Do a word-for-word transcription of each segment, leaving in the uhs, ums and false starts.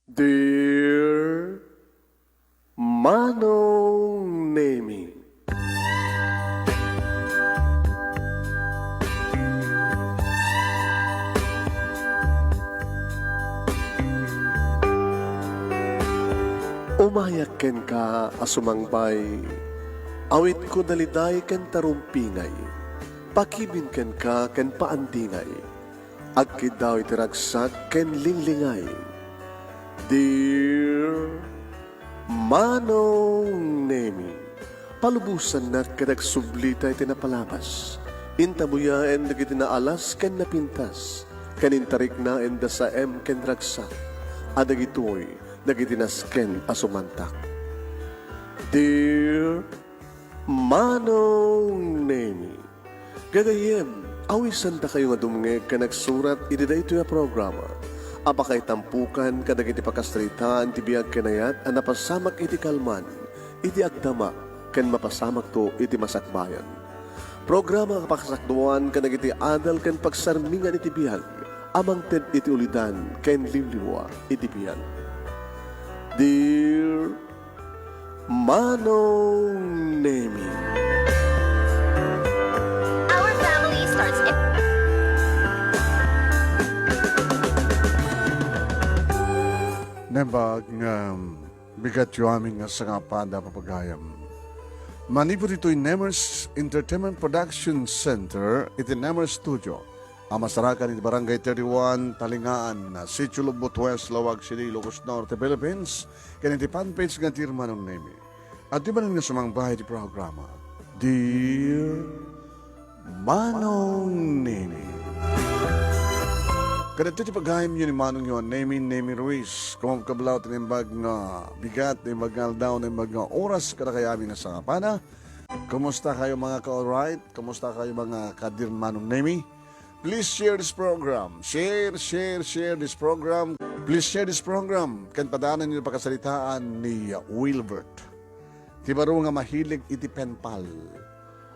Dear Manong Nemi. Umayak kenka a sumangbay, awitko daliday ken tarumpingay, pakibin kenka ken paandingay. Agkiddaw iti ragsak ken linglingay. Dear Manong Nemi, palubosannak ket agsublita iti napalabas. Intabuyaen dagiti naalas ken napintas, ken intariknaen da saem ken ragsak, a dagitoy dagiti nasken a sumantak. Dear Manong Nemi, gagayyem, awisandakayo nga dumngeg ken agsurat iti daytoy a programa a pakaitampokan kadagiti pakasaritaan ti biag ken ayat a napasamak iti kalman, iti agdama, ken mapasamakto iti masakbayan. Programa a pakasakduan kadagiti adal ken pagsarmingan iti biag a mangted iti ulidan ken liwliwa iti biag. Dear Manong Nemi. Our family starts in Nembag nga bigat yu amin nga sangapada, papagayam. Manipud ditoy Nemers Entertainment Production Center iti Nemers Studio a masarakan iti Barangay thirty-one, Talingaan, Sitio Lubot West, Laoag City, Ilocos Norte, Philippines, ken iti fanpage nga Dear Manong Nemi. Adtoy manen nga sumangbay iti programa, Dear Manong Nemi. Kadagiti pagayamyo ni Manong Nemi, Nemi Ruiz. Kumabkablaw ti naimbag nga bigat, naimbag nga aldaw, naimbag nga oras, kadakayo amin nga sangapada. Kumusta kayo, mga ka-alright? Kumusta kayo, mga ka-Dear Manong Nemi? Please share this program. Share, share, share this program. Please share this program. Ken padaananyo pakasaritaan ni Wilbert. Ti baro nga mahilig iti penpal.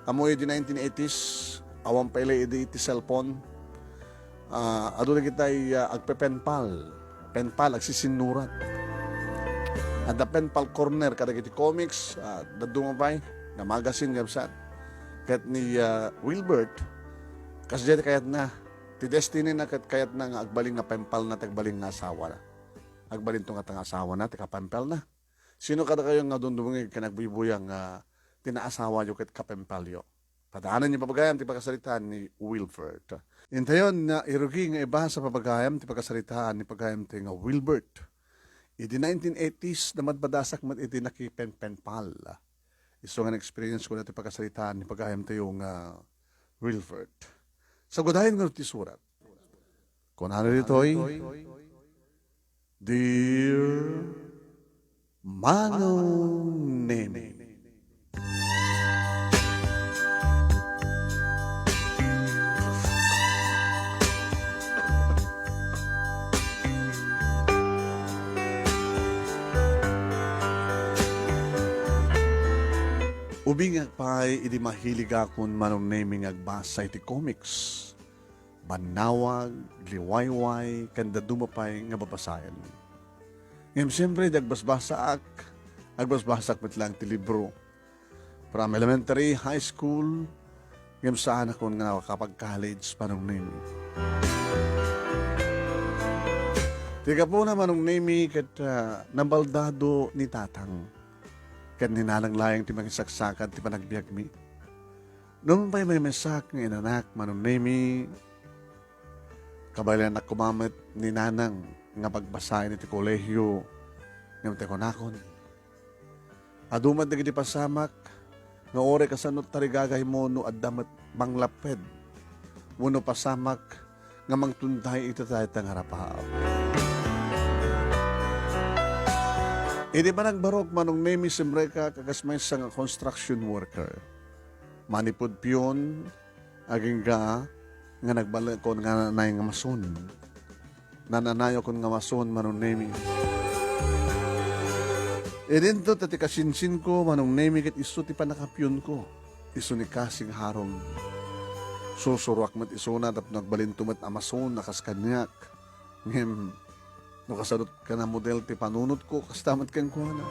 Ammoyo idi nineteen eighties, awan pay la idi iti cellphone. Ah, adu dagitay, ah, agpepenpal. Penpal, agsisinnurat. Adda penpal corner kadagiti comics, ah, dadduma pay nga magazine, kabsat. Ket ni, ah, Wilbert, kasdiay ti kayatna. Ti destiny na ket kayatna nga agbalin nga penpalna ti agbalin nga asawana. Agbalinto nga ta nga asawana ti kapenpalna. Sino kadakayo nga dumdumngeg ken agbuybuyang nga ti naasawayo ket kapenpalyo? Padaananyo, papagayam, ti pakasaritaan ni Wilbert. Intayon nga irugi nga ibasa, papagayam, ti pakasaritaan ni pagayamtayo nga Wilbert. Idi nineteen eighties, namadmadasak met iti nakipenpenpal. Isu nga na-experience ko na ti pakasaritaan ni pagayamtayo nga Wilbert. Sagudayen nga ti surat. Kunana ditoy, Dear Manong Nemi. Ubingak pay idi mahiligakon, Manong Nemi, nga agbasa iti comics. Bannawag, liwayway, ken dadduma pay nga babasaen. Ngem siempre, idi agbasbasaak, agbasbasaak met laeng ti libro. From elementary, high school, ngem saanakon nga nakapag-college, Manong Nemi. Ti gapuna, Manong Nemi, ket, ah, nabaldado ni Tatang ken ni Nanang laeng ti mangisaksakad ti panagbiagmi. Nupay maymaysak nga inanak, Manong Nemi, kabaelannak koma met ni Nanang nga pagpasaen iti kolehio, ngem ti kunakon, adu met dagiti pasamak nga uray kasano tarigagaymo no adda met manglapped wenno pasamak nga mangtunday iti dayta nga rapaap. Idi panagbarok, Manong Nemi, simrekak a kas maysa nga construction worker. Manipud pion, agingga nga nagbalekon nga nanay nga mason. Nananayokon nga mason, Manong Nemi. Idinto ta ti kasinsinko, Manong Nemi, ket isu ti pannakapionko. Isu ni Kasing Harom. Sursuroak met isuna tapno agbalinto met a mason a kas kaniak. Ngem, No kasadutka a model ti panunotko, kasta met kenkuana.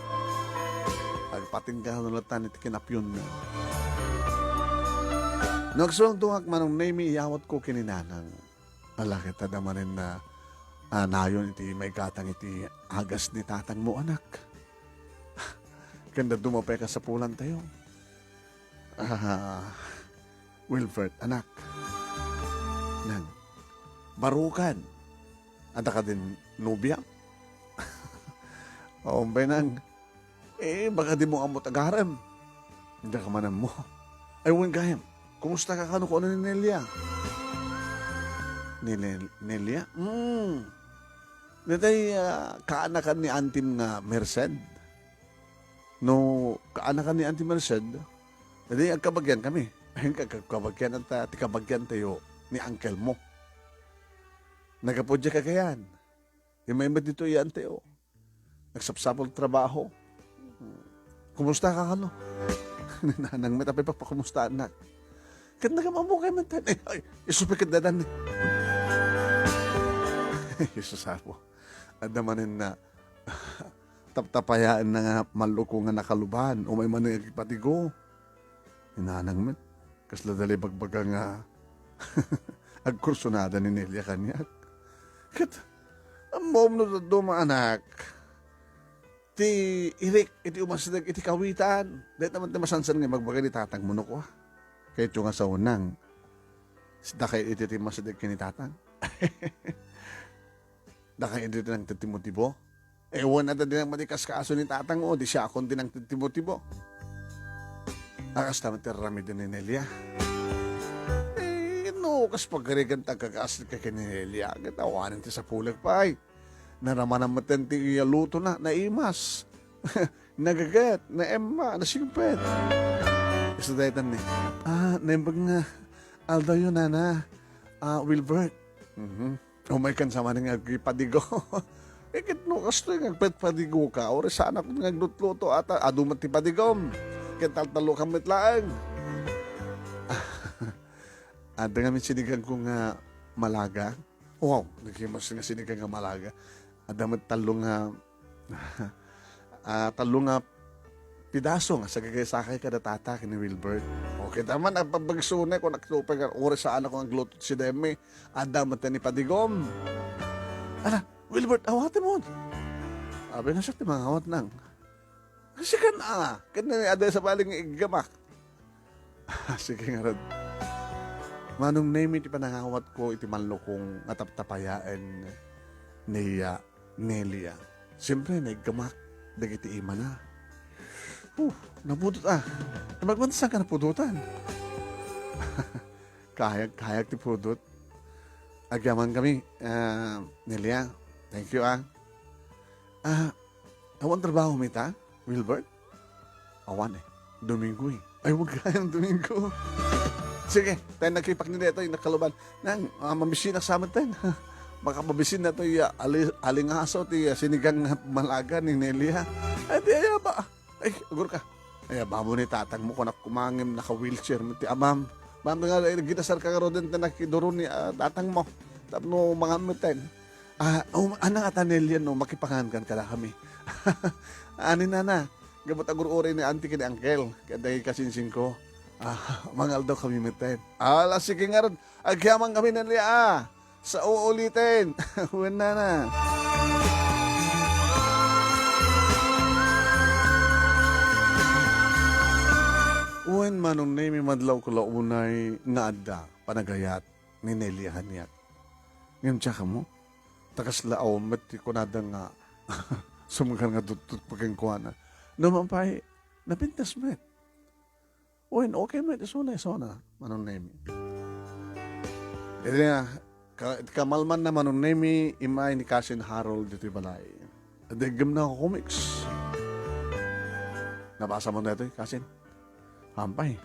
Agpatingga no latan iti kinapionna. No agsuangtuak, Manong Nemi, iyawatko ken ni Nanang. Ala, ket adda manen a nayon iti maigatang iti agas ni tatangmo, anak. Ken dadduma pay kasapulantayo. Ah, Wilbert, anak. Nang, barukan. Adda kadin nobia? Awan pay, Nang. Eh, baka dimo ammo agarem. Dika man ammo. Ay, wen gayam. Kumusta ka kano, kuno ni Nelia? Ni Nel-, Nelia? Hmm. Daytay, ah, kaanakan ni antim nga Merced. No kaanakan ni Auntie Merced, adi agkabagian kami. Ay, agkabagian anta, ti kabagiantayo ni uncle mo. Nagapudya Cagayan. Immay met ditoy, Auntie, o. Nagsapsapul trabaho. Kumusta ka kano? Ni Nanang met, apay pakpakumustaanak? Ket nagamammo kay met, ay, ay, isu pay ket dadan ni. Jesus apo. Adda manen na, taptapayaenna nga malluko nga nakaluban, umay manen agpatigo. Ni Nanang met, kasla dali bagbaga nga agkursunada ni Nelia kaniak. Ket, ammom no dadduma, anak, ti irik iti umasdeg iti kawitan. Dayta man ti masansan nga ibagbaga ni tatangmo no kua. Kayatyo nga sao, Nang, dakay iti ti masdeg ken ni tatang. Dakay iti ti nangtitibo-tibo. Eh, wen, adda di nang matikaskaso ni tatang, o, di siakon ti nangtitibo-tibo. A, kasta met ti aramiden ni Nelia. Eh, no, kas pagarigan ta agkakaasdek ken ni Nelia, ket awanen ti sapulek pay. Naramanan met ti iya lutona, naimas. Nagaget, naemma, nasingpet. Isu daytan ni, ah, naimbag nga aldawyo, Nana. Ah, Wilbert. Mhm. Umay ken sa manen nga agpadigo. Eh, ket no kastoy nga agpadigo ka, uray saanak nga aglutluto ata, adu met ti padigom. Ket taltalokam met laeng. Adda ngamin siniganko nga malaga. Wow, nagimas nga sinigang nga malaga. Adda met tallo nga, ah, tallo nga pidaso nga sagagaysakay kada tata ken ni Wilbert. Okay, taman, agpabagso na, kung nagsupay nga, uray saanak nga agluto ti sidemi. Adda met ti padigom. Ala, Wilbert, awatem on. Abi na siya ti mangawat, Nang. Sikan a, ken ni adda sabali nga iggamak. Sige ngarud. Manong Nemi ti panangawatko iti mallukong nga taptapayaen ni, ah, Nelia. Siempre, naiggamak dagiti imana. Huh, napudot a. Magmansa ka napudotan. Kayag, kayag ti pudot. Agyaman kami, ah, Nelia. Thank you, ah. Ah, awan trabaho mi ta, Wilbert? Awan eh. Domingo eh. Ay, wag kayang Domingo. Sige, tayo nagkipak ni detoy, nakaluban. Nang, ah, mamisin na sa amin tayo. Makapabisin na to, ya, ali-, alingaso, ti, ah, sinigang nga malaga ni Nelia. Ay, di, ay, ba? Ay, agur ka. Ay, babo ni tatang mo, kunak kumangem, naka-wheelchair mo, ti amam. Bam nga, eh, ginasar ka nga rodin, ta nakiduro ni, ah, tatang mo. Tapno mangameten. Ah, um, ana nga tanel yan, no? Makipangan kan kada kami. Ani nana, gabot agur-uray ni auntie ken ni uncle. Kaya dahil kasinsin ko. Ah, mangaldaw kami meten. Ala, sige nga ron. Agyaman kami na liya, ah. Sa uuliten. Wen nana. Wen, Manong Nemi, madlaw ko la unay nga adda panagayat ni Nelia kaniak. Ngem diak ammo, ta kasla awan met ti kunada nga sumngaan nga dutdot pa kenkuana. No man pay, napintas met. Wen, okay met, isuna, isuna, Manong Nemi. Iti nga, ka-, kamalman na, Manong Nemi, immay ni Cousin Harold ditoy balay. Deggem na ako comics. Nabasa mo na ito, Cousin? Hampay.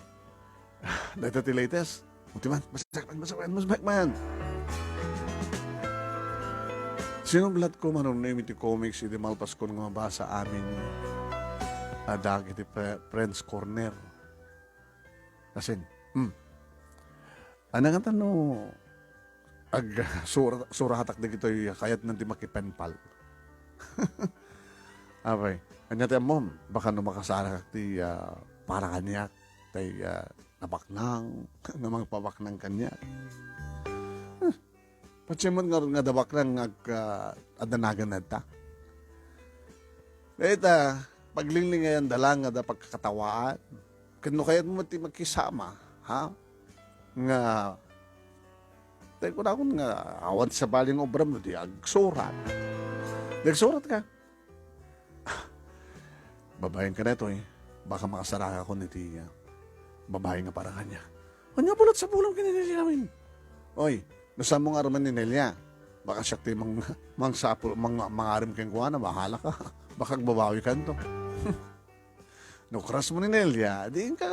Dayta ti latest. Ultiman, masakman, masakman, masakman. Sinublat ko, Manong Nemi, ti comics, idi malpas ko nga mabasa amin a dagiti pre-, Friends Corner. Asin, hmm. Anang atan no ag-, sura-, suratak dagitoy kayatnan ti makipenpal. Apay, ania ti ammom? Baka no makasarakak ti, ah, para kaniak, tay, ah, nabaknang, nga mangpabaknang kaniak. Huh, patse met ngarud nga adda baknang nga ag-, ah, adda naganadta. Dayta, paglinglingayan da lang nga adda pagkakatawaan. Ken no kayatmo met ti makisama, ha? Nga, tay kunakon nga, awan sabali nga obram no di agsurat. Di agsurat ka. Babaen ka na ito, eh. Baka makasarakakon iti, ah, babae nga para kaniak. Ania pay la ti sapulam ken ni Nelia amin? Oy, no saanmo nga arumen ni Nelia, baka siak ti mang-, mangsapul-, mang-, mangarem kenkuana, bahala ka. Baka agbabawi kanto. No crush mo ni Nelia, di ka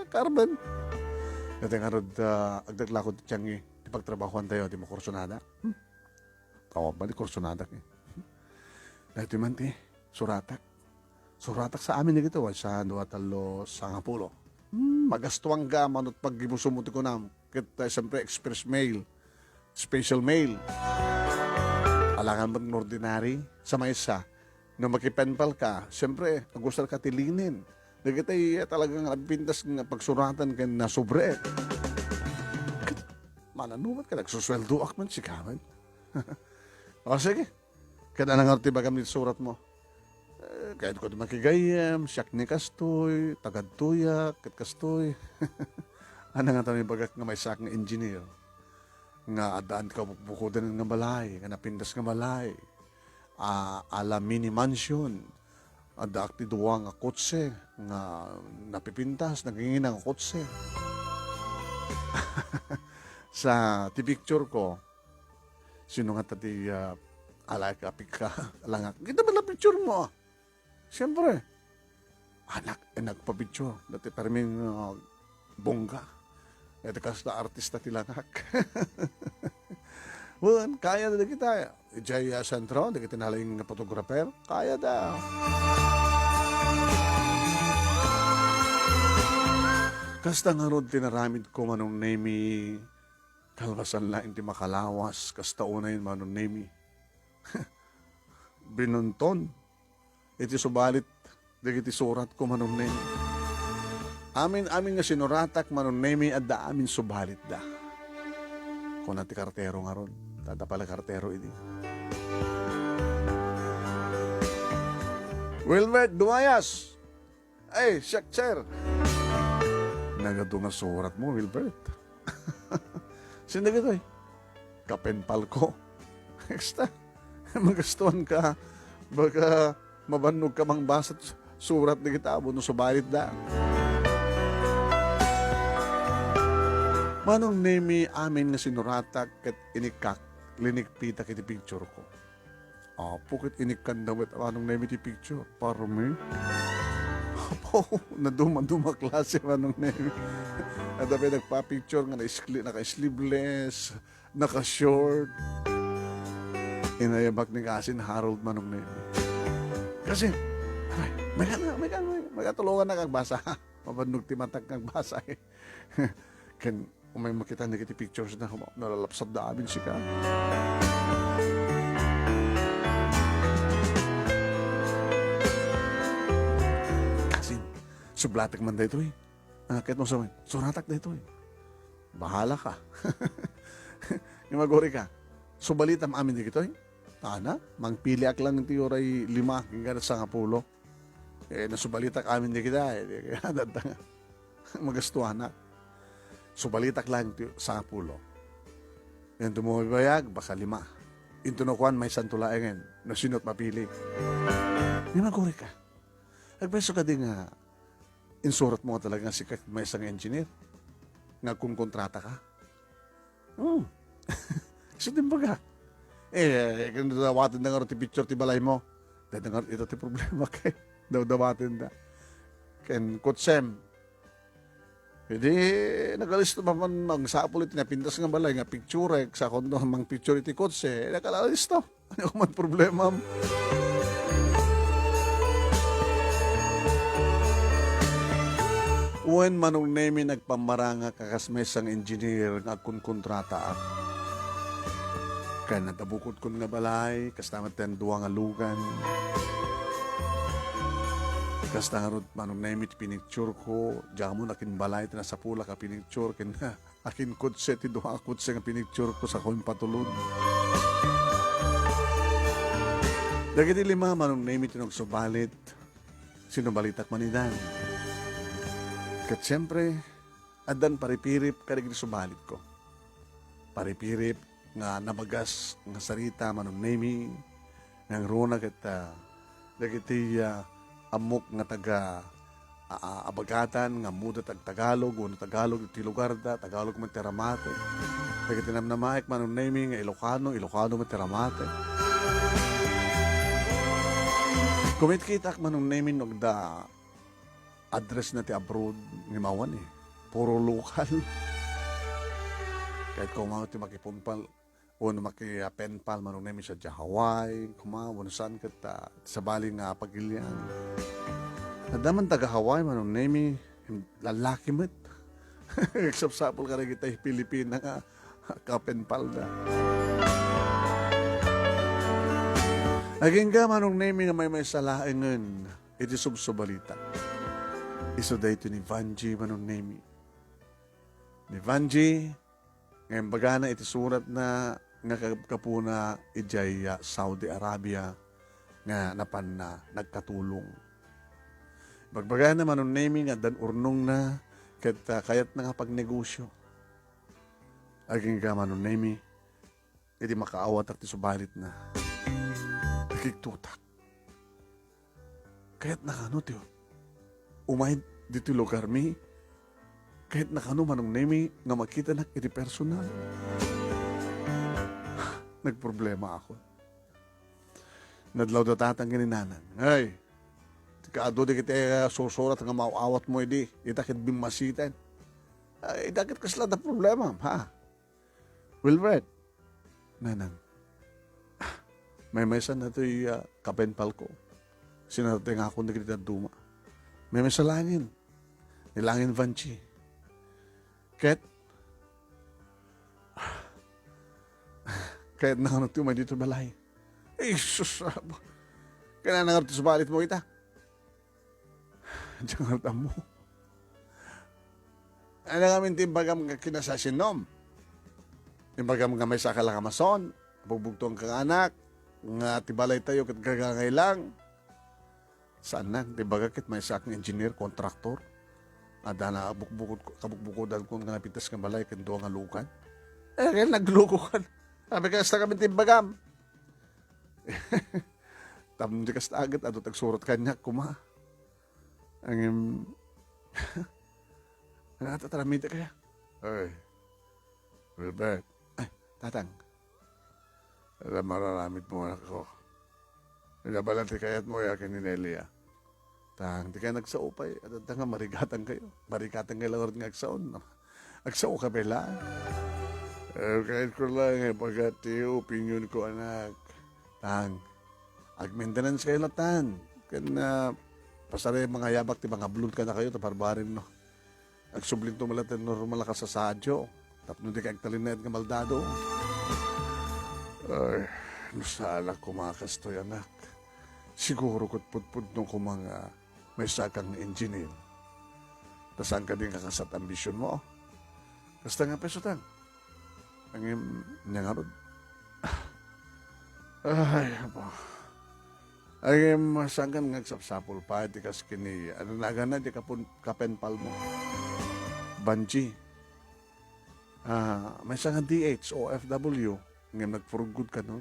kaarmen. Dayta ngarud, ah, agdaglako ti tiangi, ti pagtrabahoan tayo, di mo kursunada. Hmm. Awan pay ni kursunada, eh. Daytoy man ti suratak. Suratak sa amin dagitoy, sa dua, tallo, sangapulo. Hmm, magastuan ka, manut paggibusom ti kunam. Ket, eh, siyempre, express mail, special mail. Alangan met nga ordinary. Sa maysa, no makipenpal ka, siyempre, agusar ka ti linen. Dagitay, eh, talagang napintas nga pagsuratan ken nasubre. Ket, mananumat ka, nagsusueldoak man, sika man. O, sige. Ket ania ngarud ti ibagam iti surat mo? Eh, kayatko ti makigayyem, siak ni kastoy, tagadtoyak, ket kastoy. Ania ngata ti ibagak nga maysaak nga engineer? Nga addaan ti kabukbukodan nga balay, nga napintas nga balay. Ah, a la mini mansion. Addaak ti dua nga kotse nga napipintas, nagingina nga kotse. Sa ti picture ko, sino ngata ti, ah, alaek a pikka, langak? Kita ba la picture mo? Siyempre. Anak, eh, nagpa-picture. Dati permi nga bongga. Iti kasta artista ti langak. Wen, kayada dagita. Idiay, ah, sentro, dagiti nalaing nga photographer, kayada. Kasta ngarud ti naramidko, Manong Nemi, kalpasan laeng ti makalawas, kasta unay, Manong Nemi. Binunton iti subalit dagiti suratko, Manong Nemi. Amin-amin nga sinuratak, Manong Nemi, adda amin subalitda. Kuna ti kartero ngarud, ta adda pay la kartero idi. Wilbert Duayas! Ay, siak, sir. Nagadu nga surat mo, Wilbert. Sino dagitoy? Kapenpal ko. Kasta, magastuan ka. Baka mabannog ka mangbasa surat dagita, no subalitda. Manong Nemi, amin nga sinuratak ket inikkak, linigpitak iti picture ko. Apo, ket inikkanda met, Manong Nemi, ti picture. Parmi. Apo, naduma-duma klase, Manong Nemi. Adda pay nagpa-picture nga naiskli-, naka-sleeveless, naka-short. Inayabak ni Kasin Harold, Manong Nemi. Kasi, ay, may ka na, may ka, may, may katulungan na kang basa. Mabannog ti matak kang basa, eh. Ken, umay makita dagiti pictures na, nalalapsat da amin sika. Kasin, sublatek man daytoy. Ah, ket mo sawen, suratak daytoy. Bahala ka. Nga maguri ka. Subalitam amin dagitoy. Ana, mangpiliak lang ti uray lima, ken kada sangapulo. Eh, nasubalitak amin dagita, eh, di kaya dadta nga magastuanak. Subalitak lang ti sangapulo. Yan, tumumaybayag, baka lima. Intuno kuan, maysanto laengen. No sino't mapili. Nga maguri ka. Agpeso ka di nga insurat mo nga talaga nga sika maysa nga engineer. Nga agkunkontrata ka. Hmm. Isu ti imbaga. Eh, eh, kun dawaten da ngarud ti picture ti balay mo. Dayta ngarud ita ti problema kay dawdawaten da. Ken kutsem. Idi nagalisto man, mangsapul iti napintas nga balay nga picture, sa kuno mangpicture iti kotse, nagalisto. Ania man problemam? Wen, Manong Nemi, nagpammarangak a kas maysa nga engineer nga agkunkontrataak. Ken adda bukodkon nga balay, kasta met ti dua nga lugan. Kasta ngarud, Manong Nemi, ti pinicture ko, diak ammo no akin balay ti nasapulak a pinicture, ken akin kotse ti dua a kotse nga pinicture ko sa ko impatulod. Dagiti lima, Manong Nemi, ti nagsubalit, sinubalitak man idan. Ket siempre, addan paripirip kadagiti subalitko. Paripirip nga nabagas nga sarita, Manong Nemi, nga nangruna ket, ah, dagiti, ah, ammok nga taga, ah, ah, Abagatan nga ammoda ti agtagalog wenno Tagalog ti lugarda, Tagalog met ti ramate. Dagiti namnamaek, Manong Nemi, nga Ilocano, Ilocano met ti ramate. Kumitkitak, Manong Nemi, no adda address na ti abroad nga mawan eh. Puro lokal. Kahit kung ano ti makipunpal, o no maki-, ah, pen pal, Manong Nemi, sadiay Hawaii, kuma, wenno saan ket, ah, sabali nga pagilian. Adda man taga Hawaii, Manong Nemi, lallaki met. Nagsapsapul kadagiti Pilipina nga kapen palda. Agingga, Manong Nemi, nga maymaysa laengen iti subsubalita. Isu daytoy ni Vanjie, Manong Nemi. Ni Vanjie, nga imbagana iti suratna nga kagapgapuna idiay, ah, Saudi Arabia nga napanna nagkatulong. Ibagbagana, Manong Nemi, nga addan urnongna ket, ah, kayatna nga pagnegosyo. Agingga, Manong Nemi, idi makaawatak ti subalitna, nakigtotak. Kayatna kano ti umay ditoy lugarmi? Kayatna kano, Manong Nemi, nga makitanak iti personal? Nagproblemaakon. Nadlawda tatang ken ni nanang. Ay, ti kaadu dagiti, ah, susurat nga maaw-awatmo idi, ita ket bimmasiten. Ay, ita ket kasla adda problemam, ha? Wilbert, nanang, ah, maymaysan datoy, ah, kapenpalko. Sinartengakon dagiti dadduma. Maymaysa laengen. Ni laengen Vanjie. Ket, kayatna kano ti umay ditoy balay. Ay, sus, aba. Kayatna nga ti subalitmo ita. Diak ngarud ammo. Ania ngamin ti imbagam nga kinasasinnom? Imbagam nga maysaka la nga mason, bugbugtoanka nga anak, nga ti balaytayo ket gagangay lang. Saan lang, ti imbagak ket maysaak nga engineer, contractor. Adda na bukbukod-, kabukbukodanko nga napintas nga balay ken dua nga lugan. Eh, kaya naglukokan. Sabi ka, "Kasta ngamin ti imbagam." Tapno di kasta aget, adu ti agsurat kaniak, kuma. Ngem, nagtataramid kaya? Ay, Wilbert. Ay, tatang. Ala, mararamid mo, anak ko. Nabala ti kayat mo, ya, ken ni Nelia. Tang, di kayo nagsao pay. Adda nga marigatan kayo. Marigatan kayo lang nga agsaon, no? Agsao ka pay lang. Eh, kayat ko lang, eh, pagati opinion ko, anak. Tang, ag-maintenance kayo latan. Ken, ah, pasari mga yabak ti mga blood ka na kayo, ta barbarin, no? Agsublinto met latta ti normal a kasasaadyo. Tapno di ka agtalinaed nga maldado. Ay, no saan la koma kastoy, anak. Siguro ket pudpudno koma nga maysa kang engineer. Ta saan kadi nga kasat ambision mo? Kasta nga peso tan. Ngem, nia ngarud. Ay, apo. Ngem, saan kan nga agsapsapul pay ti kas ken ni, ano naganna, di kapun-, kapenpal mo? Vanjie. Ah, maysa nga D H, O F W, ngem nagpurugod kano?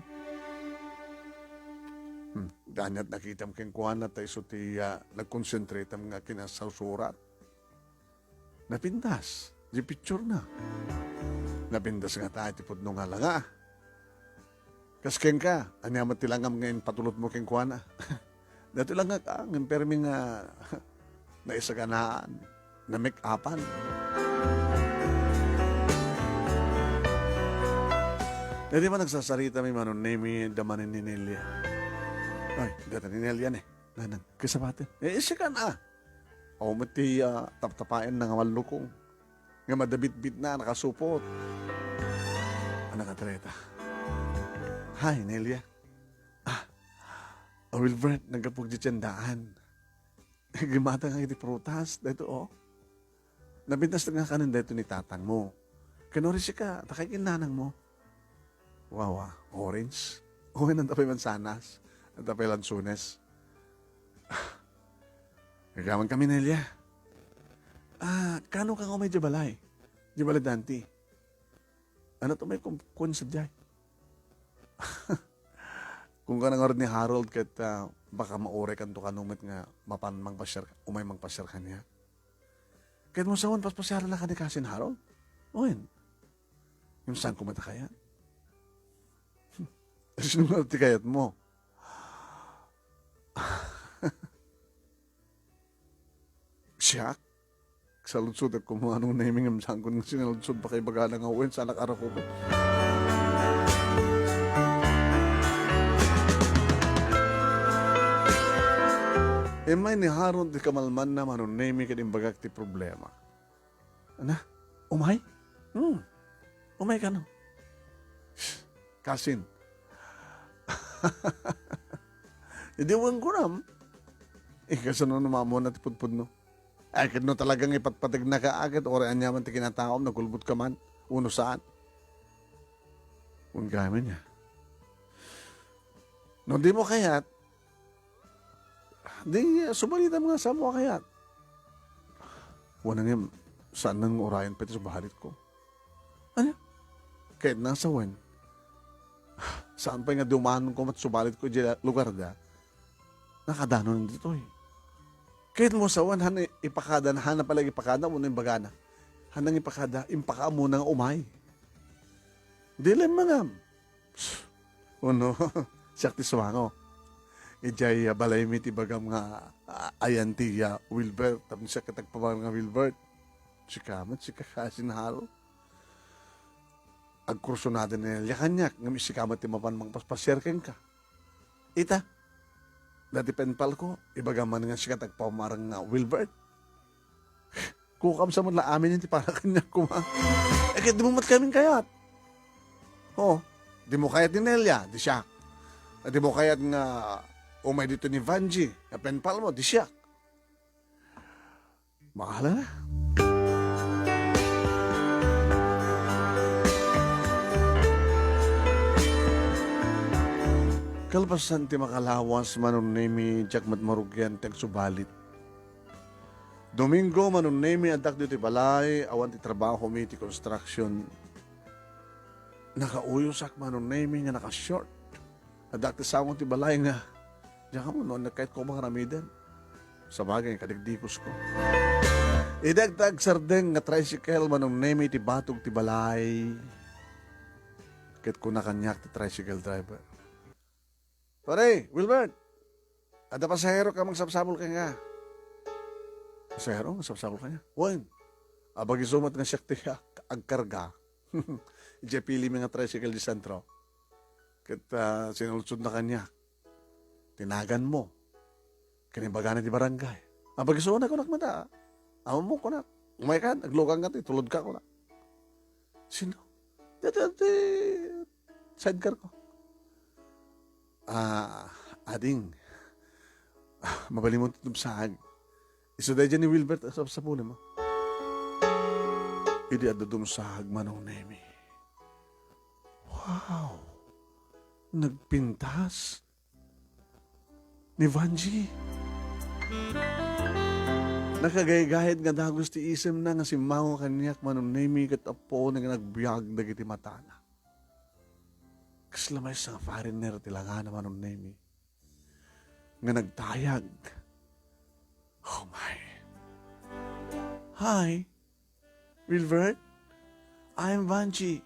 Hmm, ania ti nakitam kenkuana ta isu ti, ah, nagkonsentratam nga kinasasurat. Napintas, di picture na. Napintas ngata ti pudno nga langa. Kas kenka, ania met ti langam nga impatulotmo kenkuana? Datoy langak, ah, ngem permi nga naisaganaan, na-make-upan. Daydi man nagsasarita mi, Manong Nemi, da manen ni Nelia. Ay, data ni Nelia ni. Nanang, kasabaten. Eh, sikan, ah. Awan met ti, ah, taptapaenna nga mallukong. Nga madabitbitna, nakasupot. Anak a Treta. Hi, Nelia. Ah, a Wilbert, naggapu diay tiendaan. Gimmatangak iti prutas, daytoy, o. Napintas nga kanen daytoy ni tatangmo. Ken no sika, ta kay ken nanangmo. Wawa, orange. Wen, anta pay mansanas. Anta pay lansones. Ah, agyaman kami, Nelia. Ah, kano ka nga umay diay balay? Diay balay danti. Ania ti umay kum-, kun sadiay? Kunana ngarud ni Harold ket, ah, baka mauraykanto kano met nga mapan mangpasiar, umay mangpasiar kaniak. Ket mo sawen, paspasiarna kaniak ni Harold? Wen. Ngem saanko met a kayat. Sino nga ti kayatmo? Siak? Saludsodek koma, Manong Nemy, ngem saanko nga sinaludsod, baka ibagana nga wen, saanak a rakup. Immay ni Harold ti kamalmanna, Manong Nemy, ket imbagak ti problema. Ana, umay? Hmm. Umay kano? Kasin. Idi wen kunam, eh, kasano no maammoanna ti pudpudno? Ay, ket no talagang ipatpategnaka, ket uray aniaman ti kinataom, nagulbodka man, wenno saan. Wen gayam aya. No dimo kayat, di, ah, subalitam nga saanmo a kayat. Wen, ngem, saan nga urayen pay ti subalitko. Ania? Ket no sawen, saan pay nga dumanon koma ti subalitko idiay lugarda. Nakadanon ditoy. Ket mo sawen, han ipakada, han pay ipakada, wenno imbagana. Han ipakada, impakaammona nga umay. Dilemma ngem. Wenno, siak ti sumango. Idiay, ah, balaymi ti ibagam nga, ah, ayan ti, ah, Wilbert, tapno siak ket agpamarang nga Wilbert. Sika met, sika kasin Harold. Agkursunada ni Nelia kaniak, ngem sika met ti mapan mangpaspasiar kenka. Ita, dayta ti penpalko, ibagam man nga sika ti agpamarang nga Wilbert. Kukam sa met la amin ti para kaniak koma. Eh, ket dimo met kami kayat. O, dimo kayat ni Nelia, di siak. Dimo kayat nga umay ditoy ni Vangie, nga penpalmo, di siak. Bahala na. Kalpasan ti makalawas, Manong Nemy, diak met marugian ti agsubalit. Domingo, Manong Nemy, addak ditoy balay, awan ti trabahomi ti construction. Nakauyosak, Manong Nemy, nga naka-short. Addak ti sango ti balay nga, diak ammo no ania kayatko nga aramiden. Sabagay, kadigdikosko. Idi agta agsardeng nga tricycle, Manong Nemy, iti batog ti balay. Ket kuna kaniak ti tricycle driver, "Pare, Wilbert, adda pasahero nga magsapsapul kenka." "Pasahero nga magsapsapul kaniak?" "Wen, abag isu met nga siak ti ag-, agkarga." Idiay pilimi nga tricycle di sentro. Ket, ah, sinaludsodna kaniak ti naganmo ken imbagana ti barangay. "Abag isu," kunak met, "a, ammom," kunak. "Umaykan, aglukanka ti tulodka," kunak. "Sino?" "Dayta ti sidecarko." "Ah, ading, ah, mabalinmo ti dumsag. Isu daydiay ni Wilbert a sapsapulem." Idi adda dumsag, Manong Nemy. Wow! Nagpintas ni Vangie. Nakagaygayad nga dagus ti isemna nga simmango kaniak, Manong Nemy, ket apponen nga nagbiag dagiti matana. Kasla maysa nga foreigner ti langana, Manong Nemy, nga nagtayag. Oh my. "Hi, Wilbert. I'm Vangie."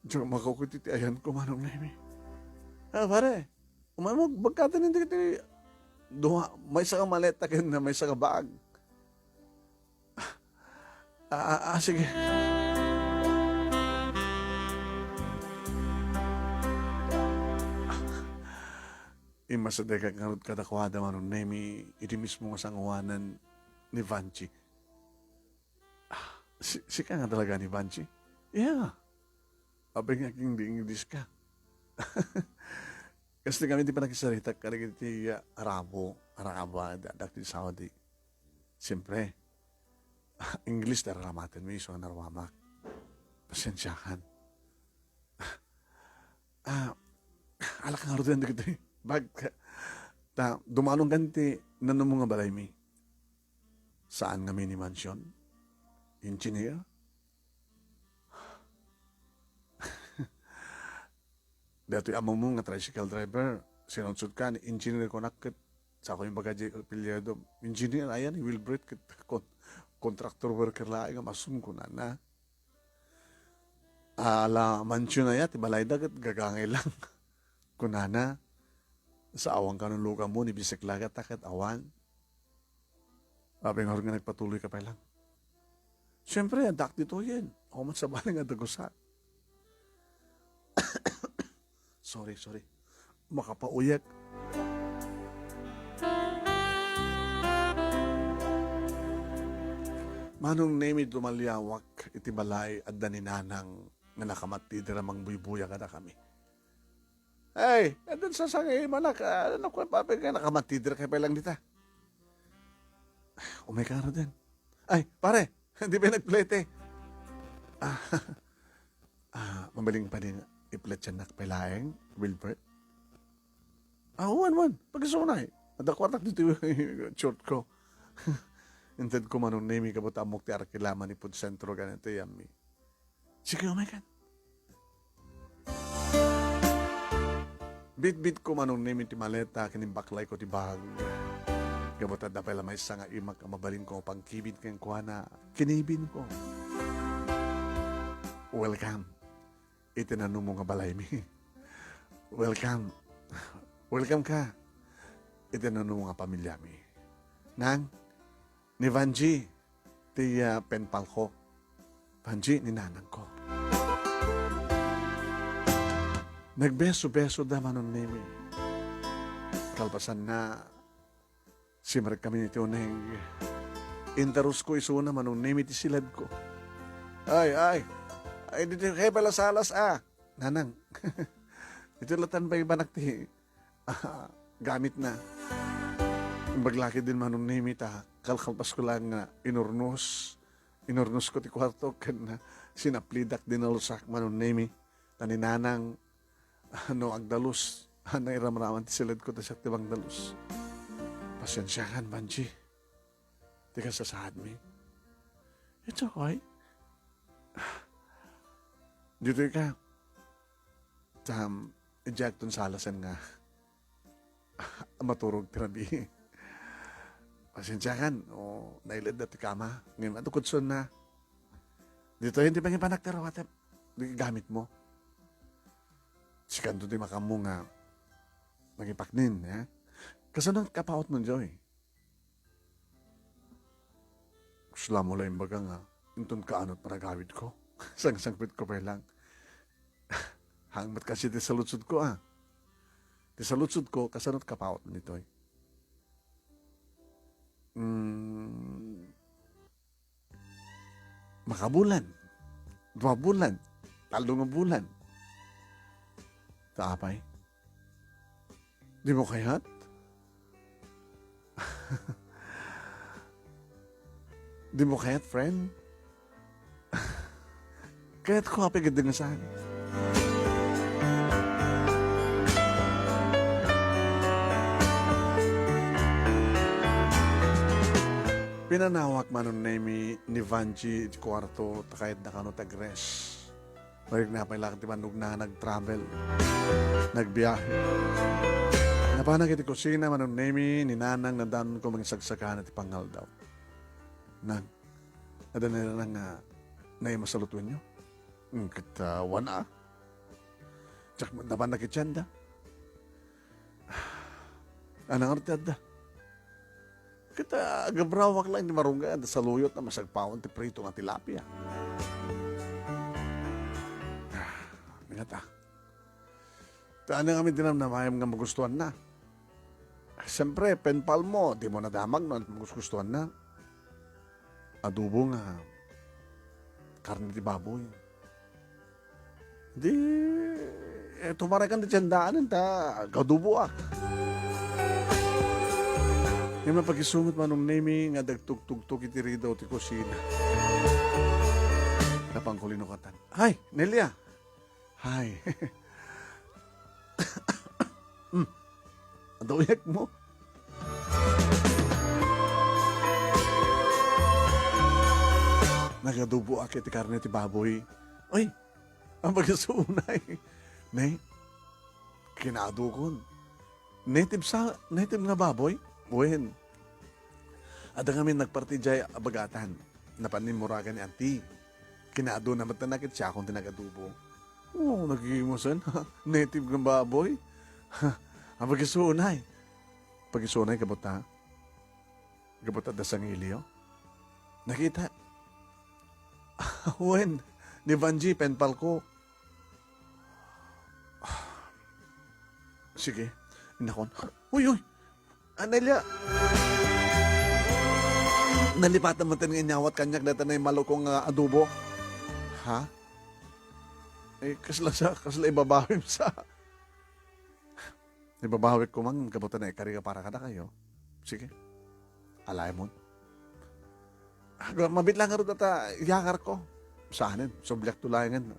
Diak makaukoy ti ayanko, Manong Nemy. "Ah, pare, umaymo, bagkaten dagiti dua, maysa nga maleta ken maysa nga bag." "Ah, ah, ah, sige." Immasidegak ngarud kadakuada, Manong Nemy, idi mismo nga sangoanan ni Vangie. "Ah, si-, sika nga talaga ni Vangie?" "Yeah." "Apay nga agingdi-ingdiska?" Kasta kami ti panakisarita kadagiti, ah, Arabo, Araba, da-, dagiti Saudi. Siyempre, English ti aramatenmi, isu nga narwamak. Pasensiakan. Ah, alak ngaruden dagiti bag-, ta, dumanong kan ti nannumo nga balaymi. Saan nga mini mansion? Engineer? Datoy amamu nga tricycle driver, sinudsodka ni engineer kunak ket sako imbaga di apelyido. Engineer, ayan, ni Wilbert ket kon-, contractor worker laeng nga masum kunana. Ala mansion aya ti balayda ket gagangay lang. Kunana, sa awan kano luka mo ni bisik lagat ta ket awan. Apay ngarud nga nagpatuloy ka pay lang? Siyempre, addak ditoyen. Ako man sabali nga dagusak. Sorry, sorry. Makapauyek. Manong Nemi, dumaliawak iti balay, adda ni Nanang nga nakamattider a mangbuybuya kadakami. Ay, addan sasangay manak, ah, ano ko, papi, nga nakamattider kay pay lang dita. Umay ka ngaruden. Ay, pare, di ba nagplete? Ah, ah, mabaling pa din ipletsanak pay laeng, Wilbert? Ah, wan, wan. Pagkasunay. Adda kwartak dito short ko. Inted ko Manong Nemi kabut ammok ti arkila manipud sentro ganito yammi. Sige, umay kan. Bitbit ko Manong Nemi ti maleta, kinibaklayko ti bag. Gapu ta adda pay la maysa nga imak a mabalinko nga pangkibid kenkuana, kinibinko. Welcome iti nanumo nga balaymi. Welcome. Welcome ka iti nanumo nga pamilyami. Nang, ni Vanji, ti, ah, penpalko. Vanji, ni nanangko. Nagbeso-beso da Manong Nemi. Kalpasanna, simrek kami ni Tioneng. Intarusko isuna Manong Nemi ti siledko. Ay, ay. Ay, di, di, kaya pala salas, ah. Nanang, iti latan pay banak ti, ah, gamitna. Imbag la ketdin Manong Nemi ta kalkalpasko lang nga inurnos. Inurnosko ti kuarto ken sinaplidak dinalusak Manong Nemi. Ta ni Nanang, no agdalus, nairamraman ti siledko ta siak ti mangdalus. Pasiensiakan, Vanji. Ti kasasaadmi. It's okay. Ditoy ka. Tam, diakton salasen nga maturog ti rabii. Pasiensiakan, o, nailed da ti kama. Ngem, adu kudsonna. Ditoy, hindi pangipanak ti rawatem. Di gamit mo. Sikanto ti makammo nga mangipaknin, eh? Kasano kapaot mo, Joy? Kasla mo la imbaga nga inton kaanot panagawidko. Sangsangpetko pay lang. Hangmet kasi ti saludsodko, ah. Ti saludsodko, kasano ti kapaot ditoy? Mm, makabulan. Dua bulan. Tallo nga bulan. Ta apay? Di mo kayat? Di mo kayat, friend? Kayat ko, apay, gid nga saan. Pinanawak Manong Nemi ni Vanji iti kuarto, ta kayatna kano ti ag-rest. Marikna pay la ti mannugna, nag-travel, nagbiahe. Napanak iti kusina, Manong Nemi, ni Nanang, nadanonko mangisagsakana ti pangaldaw. Nang, adda ni Nanang nga naimasalut wenno? Mm, ket, ah, wana. Diak man napanak iti sianda. Anang ti adda? Ket, ah, agabrawak lang ti marunggay, adda saluyot a masagpawan ti prito nga tilapia. Ah, ingat, ah. Ta ania ngamin ti namnamaem nga magustuanna? Siyempre, penpal mo, di mo nadamag no ania ti magugustuanna. Adobo nga karne ti baboy. Di, Eh, tumarekan ti tiendaan ta agaduboak. Ngem napagisumot Manong Nemi nga dagtugtugtok iti ridaw ti kusina. Napanko linukatan. Hay, Nelia! Hay. Hmm. Adu uyekmo. Nagaduboak iti karne ti baboy. Uy, ang pagkasunay. Ne, kinaadukon. Native sa, native nga baboy? Wen. Adda ngamin nagparti jay a bagatan. Napan immuragan ni Auntie. Kinaaduna met nakit siakon ti nagadubo. Oh, nagimusen. Native nga baboy. Ang pagkasunay. Pagkasunay, kabot ha? Kabot adda sangilio? Nakita. Wen, ni Vanji, penpal ko. Sige, inakon. Uy, uy! Anelia! Nalipatan mo nga inyawat kaniak data na malukong nga adobo. Ha? Eh, kasla sa, kasla ibabawim sa. Ibabawik ko man, kabutan na ikari nga para kadakayo. Sige. Alaymo. Aga, mabit lang nga ro data, yakar ko. Saanen, subliak to layangan.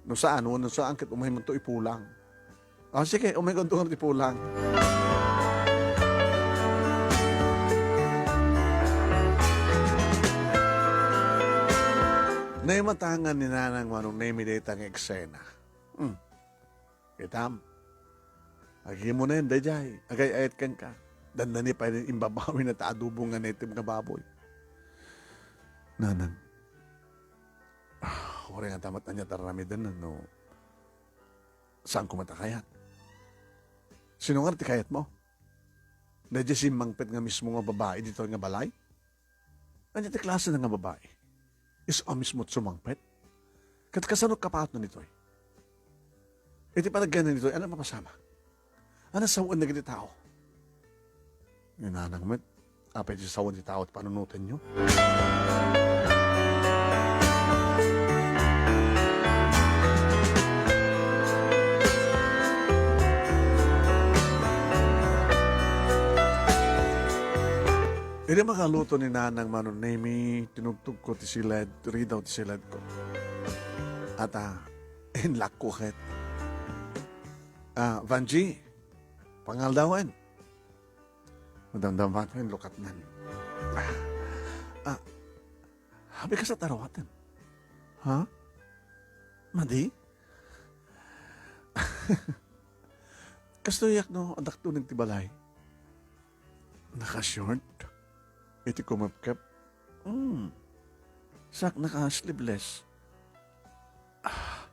No saan, no saan, ket umay man to ipulang. Ah, sige, umay ko to nga ipulang. Naimatangan ni Nanang Manong Nemi dayta nga eksena. Hmm. Kitam. Agimo na yan, dayjay. Agay-ayat kenka. Dandani pay imbabawin ta adobo nga native nga baboy. Nanang. Ah, uray nga ta met ania ti aramiden no saan ko met a kayat. Sino nga ti kayatmo? Dayjay simmangpet nga mismo nga babai ditoy nga balay? Ania ti klase na nga babai? Isu a mismo ti sumangpet? Ket kasano kapaatna ditoy? Iti panagyanna ditoy, ania mapasamak? Ania sawen dagiti tao? Ni Nanang met, apay ti sawen ti tao ti panunotenyo? Idi makaluto ni Nanang Manong Nemi, tinugtogko ti siled, ridaw ti siledko. Ata, inlakko ket. Ah, Vanji, pangaldawen. Madamdama ko yung lukatnan. Ah, abi ka sa taruaten. Ha? Madi? Kastoyak no, adakto nagti balay. Naka-short? Iti kumapkap? Hmm. Sak naka-sleeveless. Ah.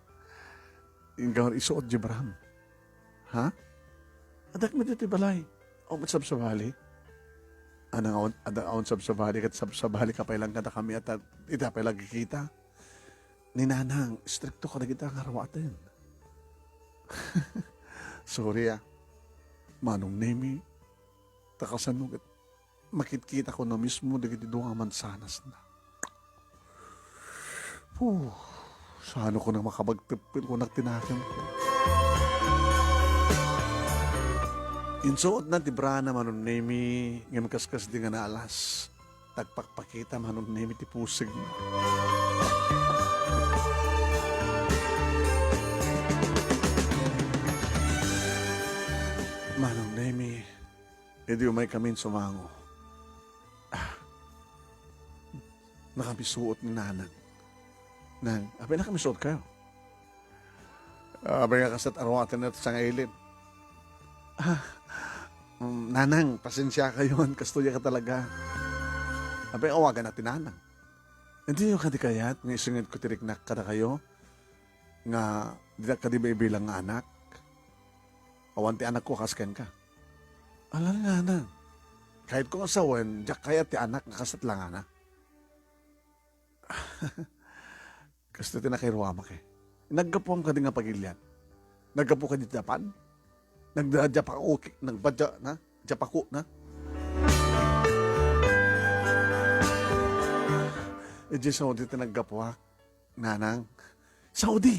Inggaw isuot di bram. Ha? Adak mi ditoy balay. O, ket sabsabali. Anang awan, adda awan sabsabali, ket sabsabali ka pay lang kadakami, at ita pay lagi kita. Ni Nanang, istrikto kadagita nga aruaten. Sorry, ah. Manong Nemi, ta kasano ket makitkitakon a mismo dagiti dua nga mansanasna. Puh, sano ko na makabagteppel ko nagtinakem ko. Insuotna ti brana Manong Nemi, ngem kaskasdi nga naalas. Nagpakpakita Manong Nemi ti pusegna. Manong Nemi, idi umaykamin sumango. Ah, nakamisuot ni Nanang. Nang, abi nakamisuot kayo? Abi nga kasat aruaten na sangailin. Ah, mm, Nanang, pasensya kayon, kastoy ka talaga. Abi, awagan na ti Nanang. Hindi yung kadi kayat nga isinged ko ti riknak kada kayo nga di na kadi maibilang nga anak. Awan ti anak ko kas kenka. Ala nga na. Kahit kung asawen, diak kayat ti anak nga kasat langana. Kasto ti nakairuamak eh. Naggapuam kadi nga pagilian. Naggapu kadi Japan. Nagda Japako, nagba Ja-, na? Japako, na? Iti Saudi ti naggapuak, Nanang. Saudi!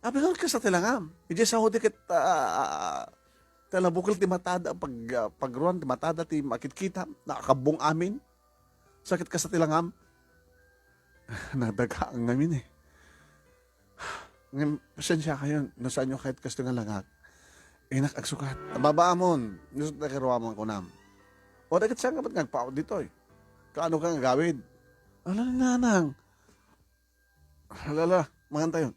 Apay nga kasta ti langam? Idiay Saudi ket, ah, ta nabukel ti matada, pag, ah, pagruan ti matada ti makitkita, nakakabbong amin. Sakit kasta ti langam? Nadagaang ngamin eh. Ngem, pasensiakayon, no saanyo kayat kastoy nga langak. Inak agsukat. Babaamon, isut' nakaruamon kunam. O, dagit saan ka met nga agpaut ditoy? Kaano ka nga agawid? Ala, nanang. Ala, ala, mangan tayo.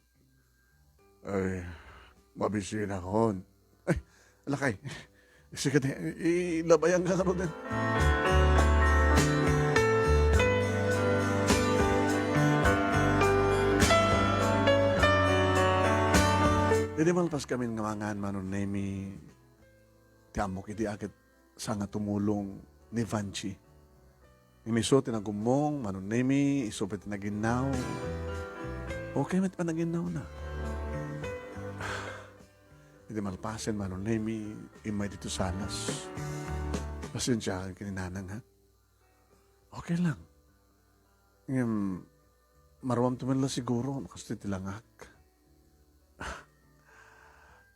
Ay, mabisinak. Ay, lakay. Sige, te, i-, ilabayan ka ngaruden. Idi malpas kami nga mangan, Manong Nemi, ti ammok idi aket sa nga tumulong ni Vanchi. Ngem isu ti nagummong, Manong Nemi, isu pay ti naginnaw. Okay met panaginnawna. Idi malpasen, Manong Nemi, immay dito sanas. Pasensiakan ken ni Nanang, ha? Okay lang. Ngem, maruamto man la siguro, no, kastoy ti langak.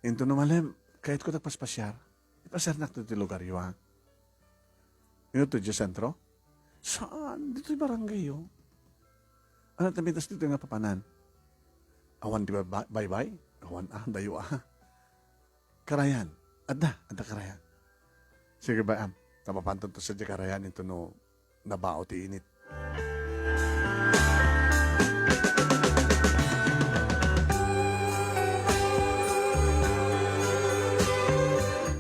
Inton umalem, kayatko ti agpaspasiar. Ipasiarnak ditoy lugaryo, ha? Ino to, diay sentro? Saan? Ditoy barangay, oh. Ano, tamitas ditoy nga papanan? Awan ti ba-, baybay? Awan, ah, dayo, ah. Karayan. Adda, adda karayan. Sige, bay-am. Ta mapanton to sa diay karayan, inton no nabao ti init.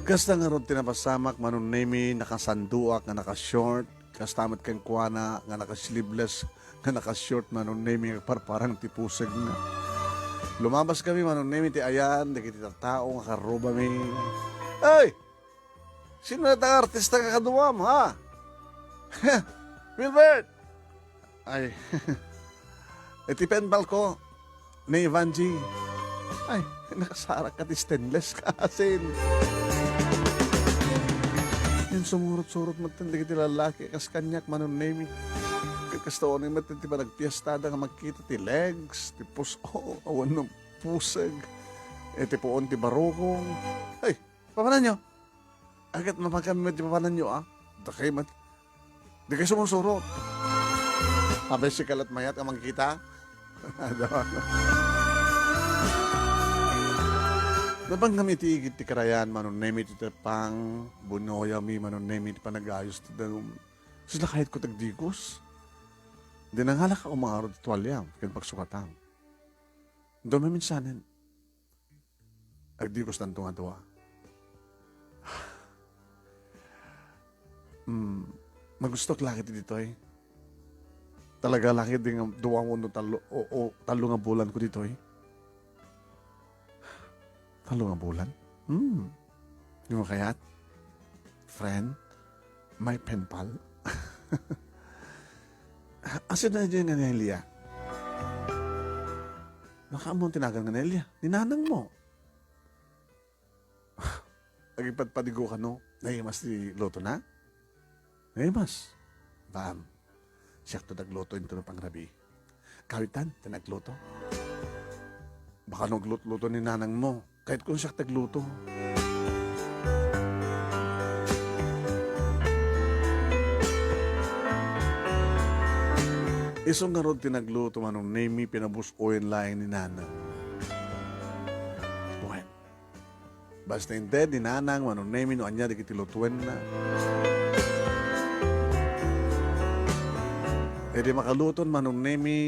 Kasta ngarud ti napasamak, Manong Nemi, nakasandoak nga naka-short. Kasta met kenkuana nga naka-sleeveless, nga naka-short, Manong Nemi, nga parparang ti pusegna. Lumabas kami, Manong Nemi, ti ayan dagiti tattao nga karrubami. Ay! Sino dayta nga artista nga kaduam, ha? Wilbert! Ay, iti penpal ko, ni Vanchi. Ay, nakasarak ka ti stainless ka asin. Yan sumurot-surot met dagiti lalaki, kas kaniak, Manong Nemi. Kasta unay met ti panagpiestada nga makita ti legs, ti pus-, o, awan no puseg, iti puon ti barukong. Ay, papananyo? Agat mapakan met ti papananyo, ah. Dakay met. Di kayo sumusurot. Apay si kalat mayat a mangkita? Nabang kami ti igid ti karayan, Manong Nemi ti tepang, bunoyami, Manong Nemi ti panagayos ti danum. Sila kayat ko tagdigos. Di nangalak a umaro ti tualya, ken pagsukatam. Dumaminsanen. Agdigos tanto nga dua. Hmm, magustok la ket ditoy. Talaga la ket di nga dua wenno tallo, o, o, tallo nga bulan ko ditoy. Tallo nga bulan? Hmm. Di mo kayat? Friend? My pen pal? Asin na dyan nga Nelia? Nakaamon tinagan nga Nelia. Ni nanang mo. Agipadpadigo kano, naimas ti luto na? Naimas. Bam. Siak to nagluto into no pangrabi. Kawitan, ti nagluto. Baka naglut-luto ni nanang mo. Kahit kung siak tagluto. Isu ngarud ti nagluto, Manong Nemi, pinabus-oyen laeng ni nanang. Bueno. Basta inted ni nanang, Manong Nemi, no ania dagiti lutuenna. Idi makaluton, Manong Nemi,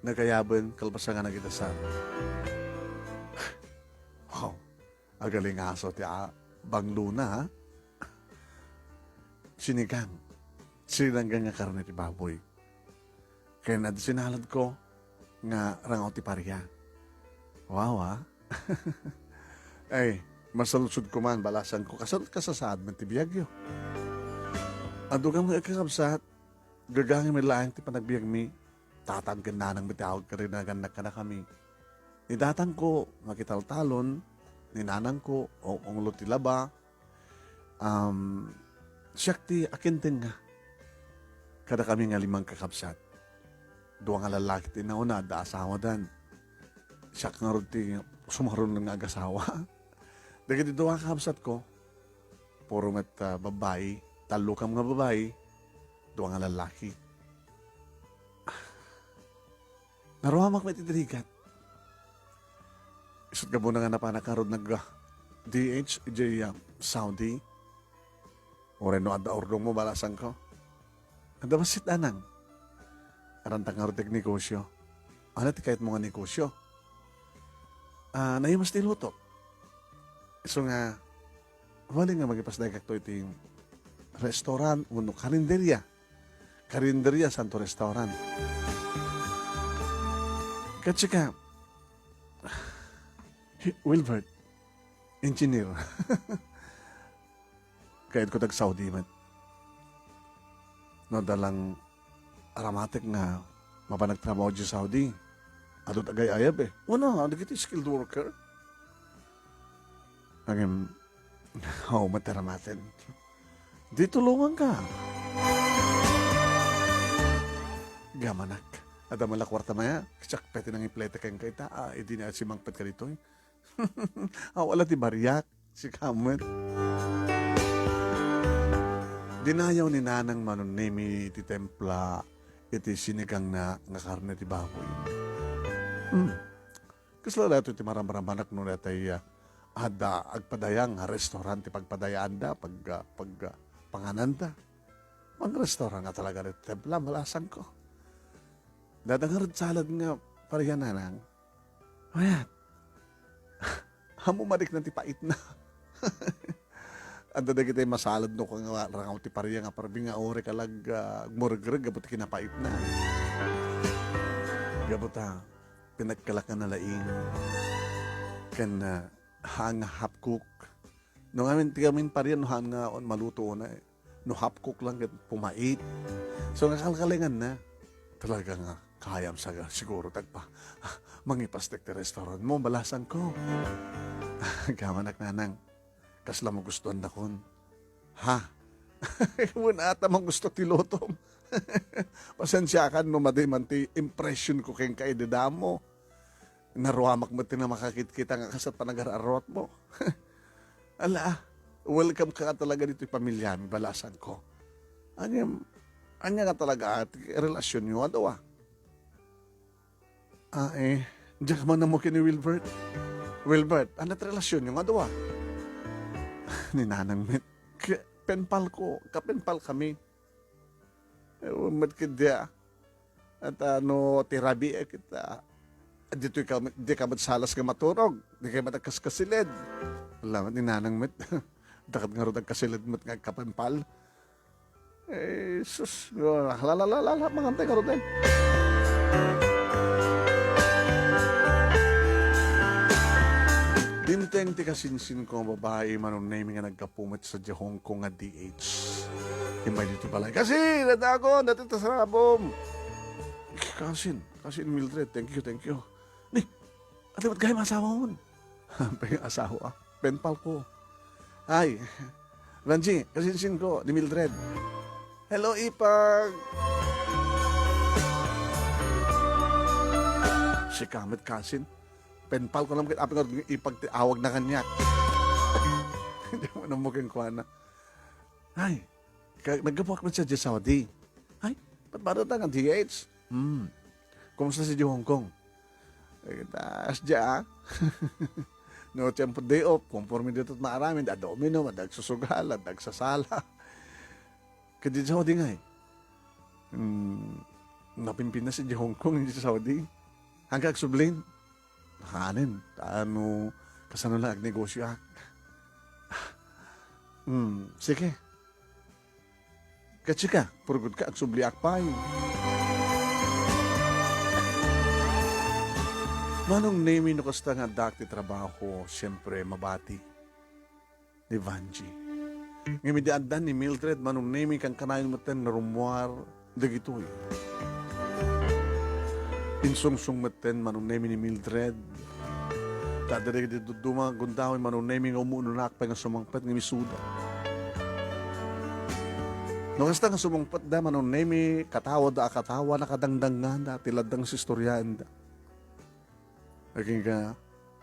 nagayaben, kalpasan nga nagidasar. Wow, agalingaso ti a-, banglona, ha? Sinigang. Sinigang nga karne ti baboy. Ken adda sinaladko nga rangaw ti paria. Wow, ah. Ay, masaludsodko man, balasanko. Kasano ti kasasaad met ti biagyo? Adu kami kakabsat, gagangem laeng ti panagbiagmi. Tatang ken nanang met ti awag kadagiti nagannak kadakami. Ni tatangko, makitaltalon, ni nanangko, o-, unglo ti laba, um, siak ti akintengnga kadakami nga limang kakabsat. Dua nga lallaki ti nauna, adda asawadan. Siak ngarud ti sumaruno nga agasawa. Dagiti dua a kabsatko, puro met, ah, babbai, tallo kam nga babbai, dua nga lallaki. Naruamak met iti rigat. Isut' gapuna nga napanak ngarud nag, ah, D H idiay, ah, Saudi. Uray no adda urdongmo, balasangko. Adda bassit, nanang. Arantak ngarud ti agnegosyo. Ania ti kayatmo nga negosyo? Ah, naimas ti lutok. Isu nga, mabalin nga mangipasdayakto iti restaurant wenno karinderia. Karinderia Santo Restaurant. Ket sika, Wilbert, engineer. Kayatko ti ag-Saudi met. No, adda lang aramatek nga mapan agtrabaho idiay Saudi. Adu ti agay-ayab, eh. Wen, dagiti skilled worker. Ngem, awan met aramaten. Di tulonganka. Gamanak. Adda met la kuarta maya, siak pay ti nangipletek kenka ita, ah, idi ni simangpetka ditoy. Awan la ti bariak. Sika met. Dinayaw ni Nanang Manong Nemi ti templa iti sinigangna nga karne ti baboy. Hmm. Kasla daytoy ti maramramanak no daytoy, ah, adda agpadayang nga restaurant ti pagpadayaanda, pag, ah, pag, ah, pangananda. Mangrestaurant nga talaga daytoy templa, balasangko. Adda ngarud salad nga parian, Nanang. Mayat. Ammom a dikna ti paitna. Adda dagiti masalad no kua nga rangaw ti paria nga parbi nga uray ka la ag-, ah, agmuregreg gapu ti kinapaitna. Gapu ta, pinagkalak nga nalaing. Ken, ah, haan nga half cook. No ngamin, ti ngamin paria, no haan nga on maluto una, eh. No half cook lang ket pumait. So, nga kalkalinganna, talaga nga kayam sa, siguro, tagpa-, mangipasdek ti restaurantmo, balasangko. Gamanak, Nanang. Kasla magustuandakon. Ha? Wen, ata magusto ti lutom. Pasensiakan no madi man ti impressionko kenka idi damo. Naruamak met ti na makakitkita nga kas ti panagar-arruatmo. Ala, welcome ka talaga ditoy pamiliami, balasangko. Ania, ania nga talaga ti relasionyo a dua? Ah, eh, diak man ammo ken ni Wilbert. Wilbert, ania ti relasionyo nga dua? Ni Nanang met. Ke-, penpalko, kapenpalkami. Eh, wen met ket dia. At, ah, no ti rabii, eh, ket, ah, ditoy ka, dika met salas nga maturog, dika met agkaskasilid. Ala met ni Nanang met. Adda ket ngarud agkasilid met nga agkapempal. Eh, sus, la, la, la, la, la, mangantay ngarud, eh. Dimteng ti kasinsinko nga babai, Manong Nemi, nga naggapu met sadiay Hong Kong nga D H. Immay ditoy balay. Kasin, adakon, datoy ta sarabom. Kasin, Kasin Mildred, thank you, thank you. Ni, adi met gayam asawamon? Pay asawa, penpalko. Ay, Ranji, kasinsinko, ni Mildred. Hello, Ipag. Sika met, Kasin. Penpalko lang ket apay nga Ipag ti awagna kaniak. Diak man ammo kenkuana. Ay, ka-, naggapuak met sadiay Saudi. Ay, ba't barata nga D H? Hmm. Kumusta sadiay Hong Kong? Eh, taas dia, ah. No, tiempo day off, konforme dito't maaramid, adda uminum, adda agsusugal, adda agsasala. Ket idiay Saudi ngay. Hmm, napimpinas idiay Hong Kong, idiay Saudi. Hangka agsublin. Hanen, ta no, kasano la agnegosyoak? Hmm, sige. Ket sika, purgod ka, agsubliak pay. Manong Nemi, no kasta nga addaak ti trabaho, siempre, mabati ni Vangie. Ngem idi addan ni Mildred, Manong Nemi, kankanayon metten nga rummuar dagitoy. Insungsong metten, Manong Nemi, ni Mildred. Ta adda dagiti dadduma nga gundaway, Manong Nemi, nga umunonak pay nga sumangpet ngem isuda. No kasta nga sumangpetda, Manong Nemi, katawada a katawa, nakadangdangnganda ti laddang istoriaenda. Agingga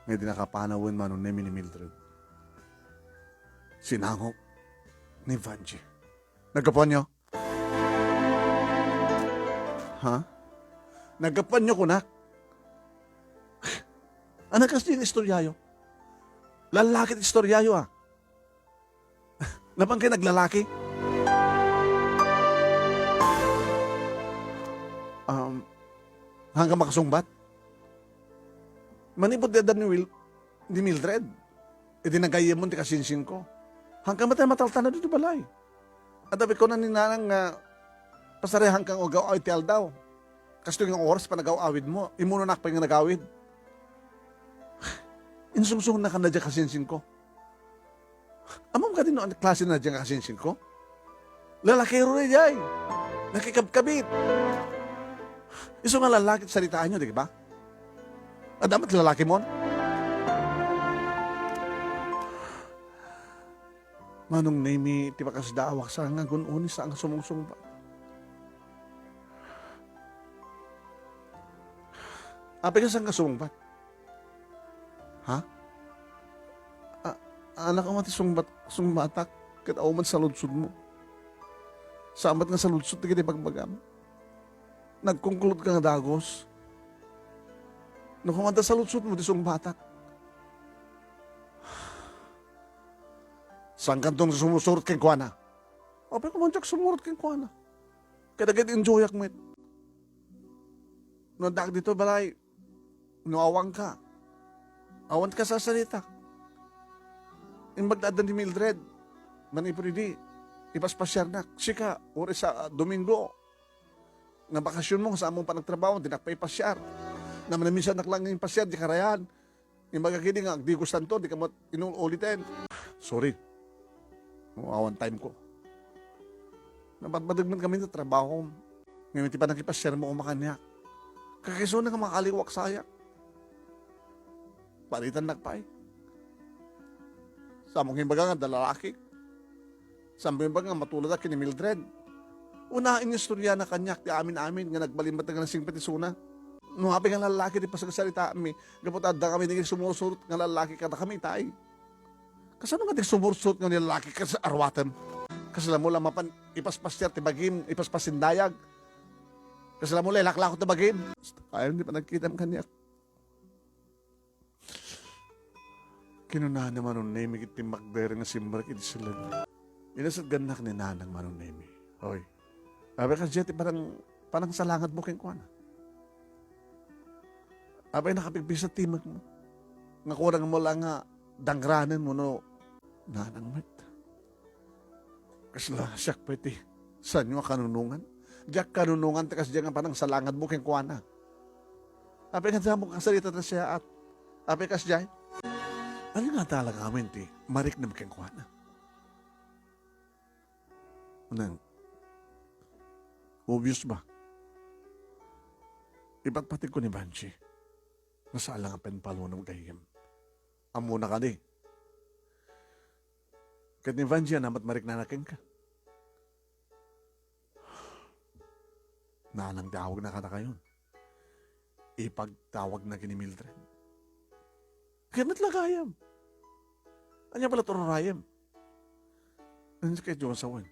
nga idi nakapanawen Manong Nemi ni Mildred, sinangok ni Vangie. Naggapuanyo? Ha? Naggapuanyo kunak? Ano kasi yung istoryayo? Lalaki ti istoryayo, ah. Napan kayo naglalaki? Um, hanggang makasungbat? Manipod di adan ni Will, ni Mildred. Idi nagayyemon ti kasinsin ko. Hanggang matay mataltana dito balay. At sabi ko na ni Nanang nga, pasarehang kang agaw-awid ti aldaw. Kasto nga oras pa nagaw-awid mo, imuno nak pa nga nagawid. Insungsong na ka na dyan kasinsin ko. Amam ka din no, ano klase na dyan kasinsin ko? Lalakero na jay. Nakikabkabit. Isu nga lalaki, saritaan nyo, di ba? Adamat lalaki mon? Manong Nemi, ti pakasdaawak sa nga gun-uni sa nga sumungsungbat. Apay ka saan ka sumungbat? Ha? A-, anak, umati sungbat, sungbatak, ket awan sa ludsod mo. Samat nga sa ludsod ti kiti bagbagam. Nagkungkulot ka nga dagus. No kumanta sa ludsod mo, di sungbatak. Saan kanton sumusurot kenkuana? Apay ka man diak sumurot kenkuana. Kadagit enjoyak met. No addaak dito balay, no awan ka, awan ka sasarita. Imbag adda ni Mildred, manipud idi, ipaspasiarnak. Sika, uri sa, ah, Domingo, nga bakasyon mo, saan mo pa nagtrabaho, di nakpaipasiar. Naminsan nak lang ipasiar, di karayan. Imbag kadi nga, agdigustanto, di ka mat-, inul-uliten. Sorry. No, awan time ko. Nabatbateg man kami sa trabaho. Ngayon, ti panangipasiar mo, umakaniak. Kakaiso na nga makaliwak sayak. Palitan nagpay. Sa mong imbaga nga, dalalaki. Sa mong imbaga nga, matulad ken ni Mildred. Una, inistorya na kaniak ti amin-amin nga nagbalin met nga nasingpet isuna. No, apay nga lalaki ti pasagsaritaanmi, gapu ta adda kami di sumursurot nga lalaki kada kami itay. Kasano nga di sumursurot nga lalaki kas aruatem? Kasla mo la mapan ipaspasiar ti bagim, ipaspasindayag. Kasla mo la ilaklako ti bagim. Kayon di panagkitam kaniak. Kinunana Manong Nemi ket timbagder nga simrek iti siled. Inasaggannak ni Nanang Manong Nemi. Hoy, apay kasdiay ti panang-, panangsalangadmo kenkuana? Apay nakapigpigsa ti timekmo? Nga kurang mo la nga dangranen mo no Nanang met. Kasla siak pay ti saanyo a kanunongan? Diak kanunongan ti kasdiay nga panangsalangadmo kenkuana. Apay nga damo kasarita ta siaat? Apay kasdiay? Ania ngata la ngamin ti mariknam kenkuana? Nang, obvious ba? Ipatpategko ni Vangie. Nga saan la nga panpalunam gayyem. Ammona kadi. Ket ni Vangie, ania met mariknana kenka? Nanang ti awagna kadakayon. Ipagtawagna ken ni Mildred. Ket met la gayam. Ania pay la ti ururayem? Ania ket diyo sawen?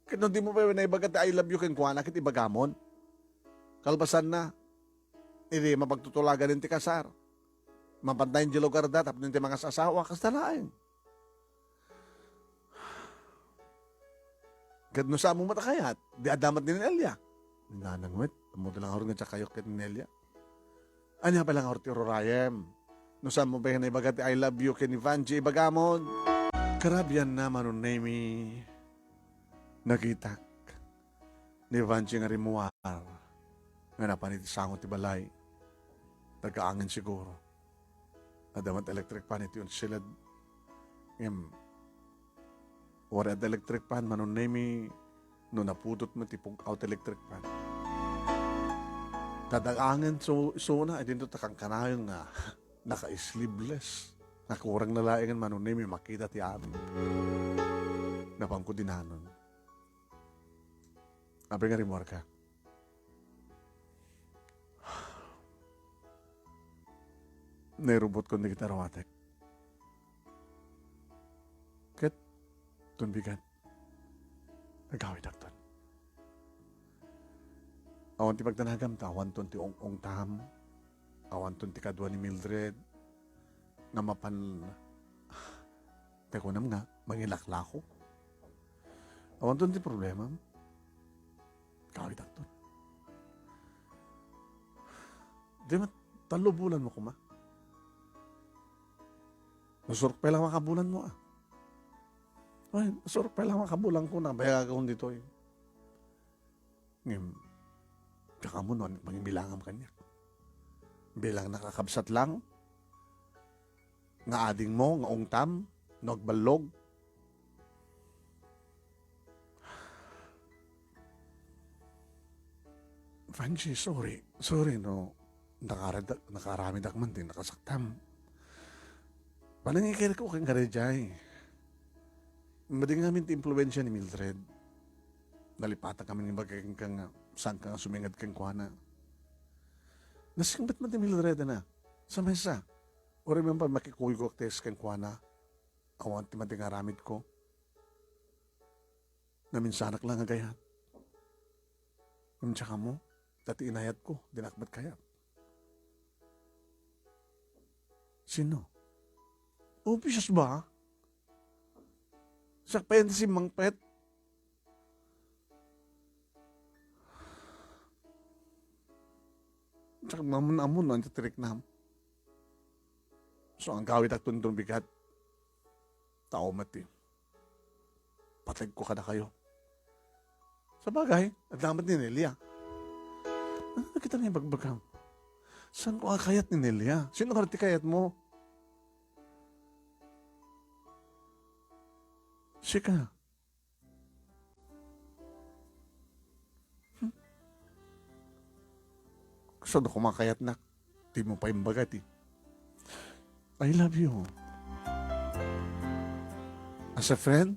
Ket no dimo pay naibaga ti I love you kenkuana, ket ibagamon. Kalpasanna, idi mapagtutulagan ti kasar. Mapantayen ti lugarda tapno ti mangas-asawa, kasta laeng. Ket no saan mo met a kayat, di adda met ni Nelia. Nanang met, ammok la ngarud nga diak kayat ken ni Nelia. Ania pay la ngarud ti ururayem? No saan mo pay naibaga ti I love you ken ni Vangie, ibagamon. Karabianna, Manong Nemi, nakitak ni Vangie nga rimmuar nga napan iti sango ti balay. Nagaangen siguro. Adda met electric fan iti unsiled. Ngem, uray adda electric fan, Manong Nemi, no napudot met ti pug-aw ti electric fan. Kada angen so, isuna, idinto ta kankanayon nga naka-sleeveless. Nakurang na laengen, Manong Nemi, makita ti amin. Napanko dinanon. Apay nga rimmuarka? nairubotkon dagiti aruatek. Ket, ton bigat, agawidakton. Awan ti pagdanagam ta awanton ti ong-ongtam, awanton ti kadua ni Mildred, nga mapan, ta kunam nga, mangilaklako. Awanton ti problema. Kawit akton. Di man, tallo bulan mo kuma. Nasurok pa lang makabulan mo, ah. Ay, nasurok pa lang makabulan ko na, bayag akong ditoy. Ngem, tsaka mo, no, mangibilangam kaniak. Bilang nakakabsat lang, nga ading mo, nga ungtam, no, agballog. Vangie, sorry. Sorry, no, nakarada-, nakaramidak man din nakasaktam. Panangikir ko kang karejay. Madi ngamin ti impluensya ni Mildred. Nalipatan kami ni bagay kang nga saan ka nga sumingad kang kuana. Nasingbat man ti Mildred na. Sa mesa. Uri man pa makikuygo ak tes kang kuana. Awan ti madi nga aramid ko. Naminsanak lang nga gayat. Ngem tsaka mo, dati inayat ko, dinak met kayat. Sino? Obvious ba? Siak pa yan si Mang Pet. Siak naman amo no, ang titiriknam. So, ang gawit ak tundong bigat. Tao mati. Pateg ko kada kayo. Sa bagay, adda met ni Nelia. Ano na kita nga ibagbagam? Saan ko ang kayat ni Nelia? Sino nga ti kayat mo? Sika. Hmm? Kasano ko makayatnak? Di mo pa imbaga ti, "I love you." As a friend,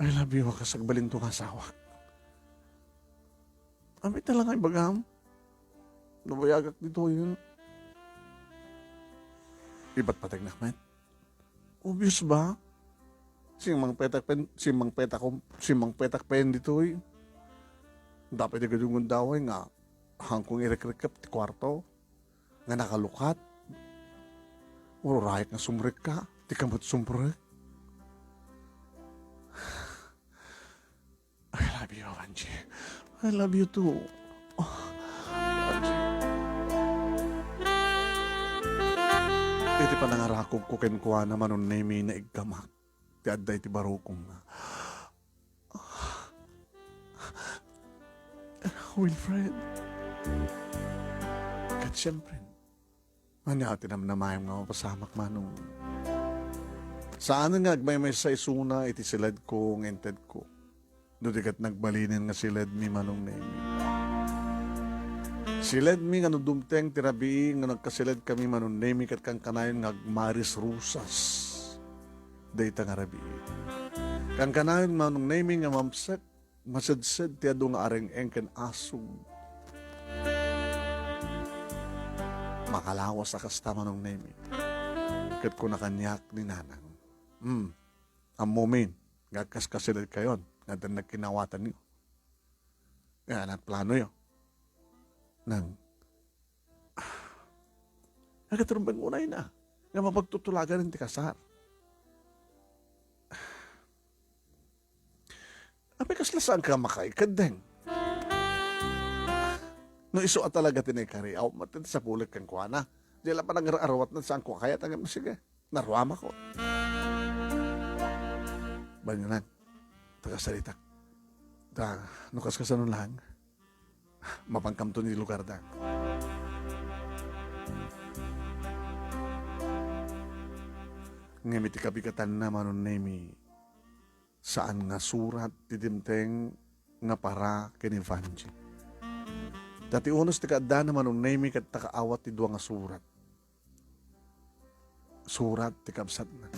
"I love you," a kas agbalinto nga asawak. Amay talaga ibagam. Nabayagak dito yun. Ibat pategnak met. Obvious ba? Simmangpetak pen, simmangpetak ko, simmangpetak pen ditoy. Dapat di gadungon daway nga hangkong irekrekep ti kwarto nga nakalukat. Ururayek nga sumrekka, ti kamot sumrek. I love you, Angie. I love you too. Oh, Angie. Iti panangarakog ko kenkuana, Manong Nemi, naiggamak ti adda iti barukong nga, Wilfred. Ket siyempre, ania ti namnamaem nga mapasamak, Manong? Saan nga agmaymaysa isuna iti siledko nga intedko. No di ket nagbalinen nga siledmi, Manong Nemi. Siledmi nga no dumteng ti rabii nga nagkasiledkami, Manong Nemi, ket kankanayon nga agmaris rusas dayta nga rabii. Kankanayon, Manong Nemi, nga mamsek masedsed ti adu nga areng-eng ken asug. Makalawas a kasta, Manong Nemi. Ket kuna kaniak ni Nanang, "Hmm, ammomin nga agkaskasiled kayon nga addan nagkinawatanyo. Nga nagplanoyo." Nang, agaturumbeng unay na nga mapagtutulagan ti kasar. Apay kasla saan ka makaiked, Deng? No isu a talaga ti naikari, awan met ti sapulek kenkuana. Di la panag-ar-aruat na saan ko kayat, agam, sige. Naruamakon. Banyanan, ta kasaritak. Ta, no kaskasano lang, mapankamto ni lugar da. Ngem iti kabigatanna, Manong Nemi, saan nga surat ti dimteng nga para ken ni Vangie. Ta ti unos ti kaaddana, Manong Nemi, ket nakaawat ti dua nga surat. Surat ti kabsatna.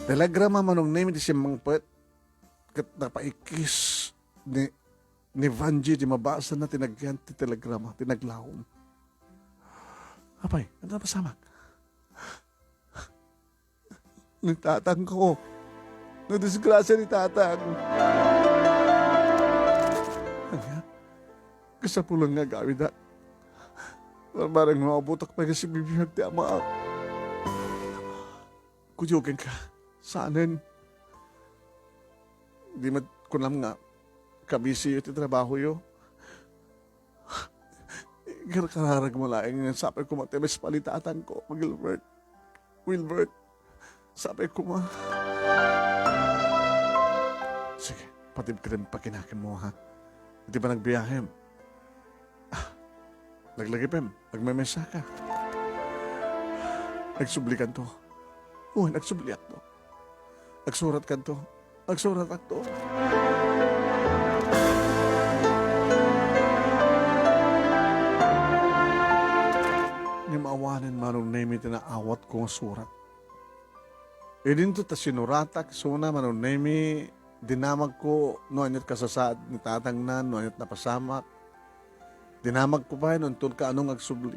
Telegrama, Manong Nemi, ti simmangpet ket napaikis ni, ni Vangie ti mabasana ti nagyan ti telegrama, ti naglaom. Apay, ania ti napasamak? Ni tatangko. Nadisgrasia ni tatang. Ania? Kasapulan nga agawidak. Barbareng no abutak pay nga sibibiag ti amaak. Kudiogenka. Saanen. Di met kunam nga kabisiyo ti trabahoyo. Karkararagmo laeng nga sapay koma ti maispalita a tatangko, Gilbert. Wilbert, sapay koma. Sige, patibkadem pakinakenmo, ha? Iti panagbiahem. Ah, laglagipem, agmemesaka. Agsublikanto. Wen, agsubliakto. Agsuratkanto. Agsuratakto. Ngem awanen, Manong Nemi, ti naawatko nga surat. Idinto ta sinuratak isuna, Manong Nemi, dinamagko no aniat kasasaad ni tatangna, no aniat napasamak. Dinamagko pay no inton kaano nga agsubli.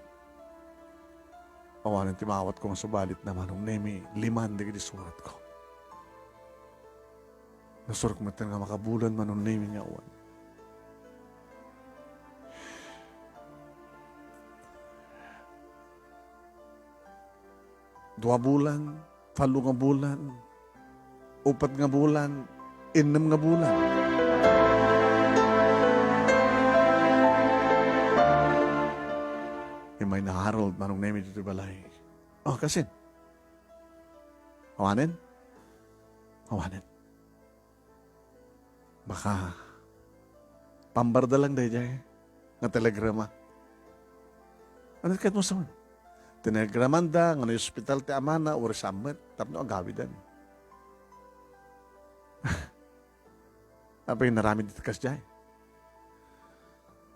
Awanen ti maawatko nga subalit, Manong Nemi, liman dagiti suratko. Nasurok met nga makabulan, Manong Nemi, nga awan. Dua bulan, tallo nga bulan, upat nga bulan, innem nga bulan. Immay ni Harold, Manong Nemi, ditoy balay. Oh, kasin? Awanen? Awanen. Baka pambarda lang daydiay nga telegrama. Ania ti kayatmo sa man? Tinegramanda nga naospital ti amana, uray saan met tapno agawiden. Apay, inaramid iti kasdiay.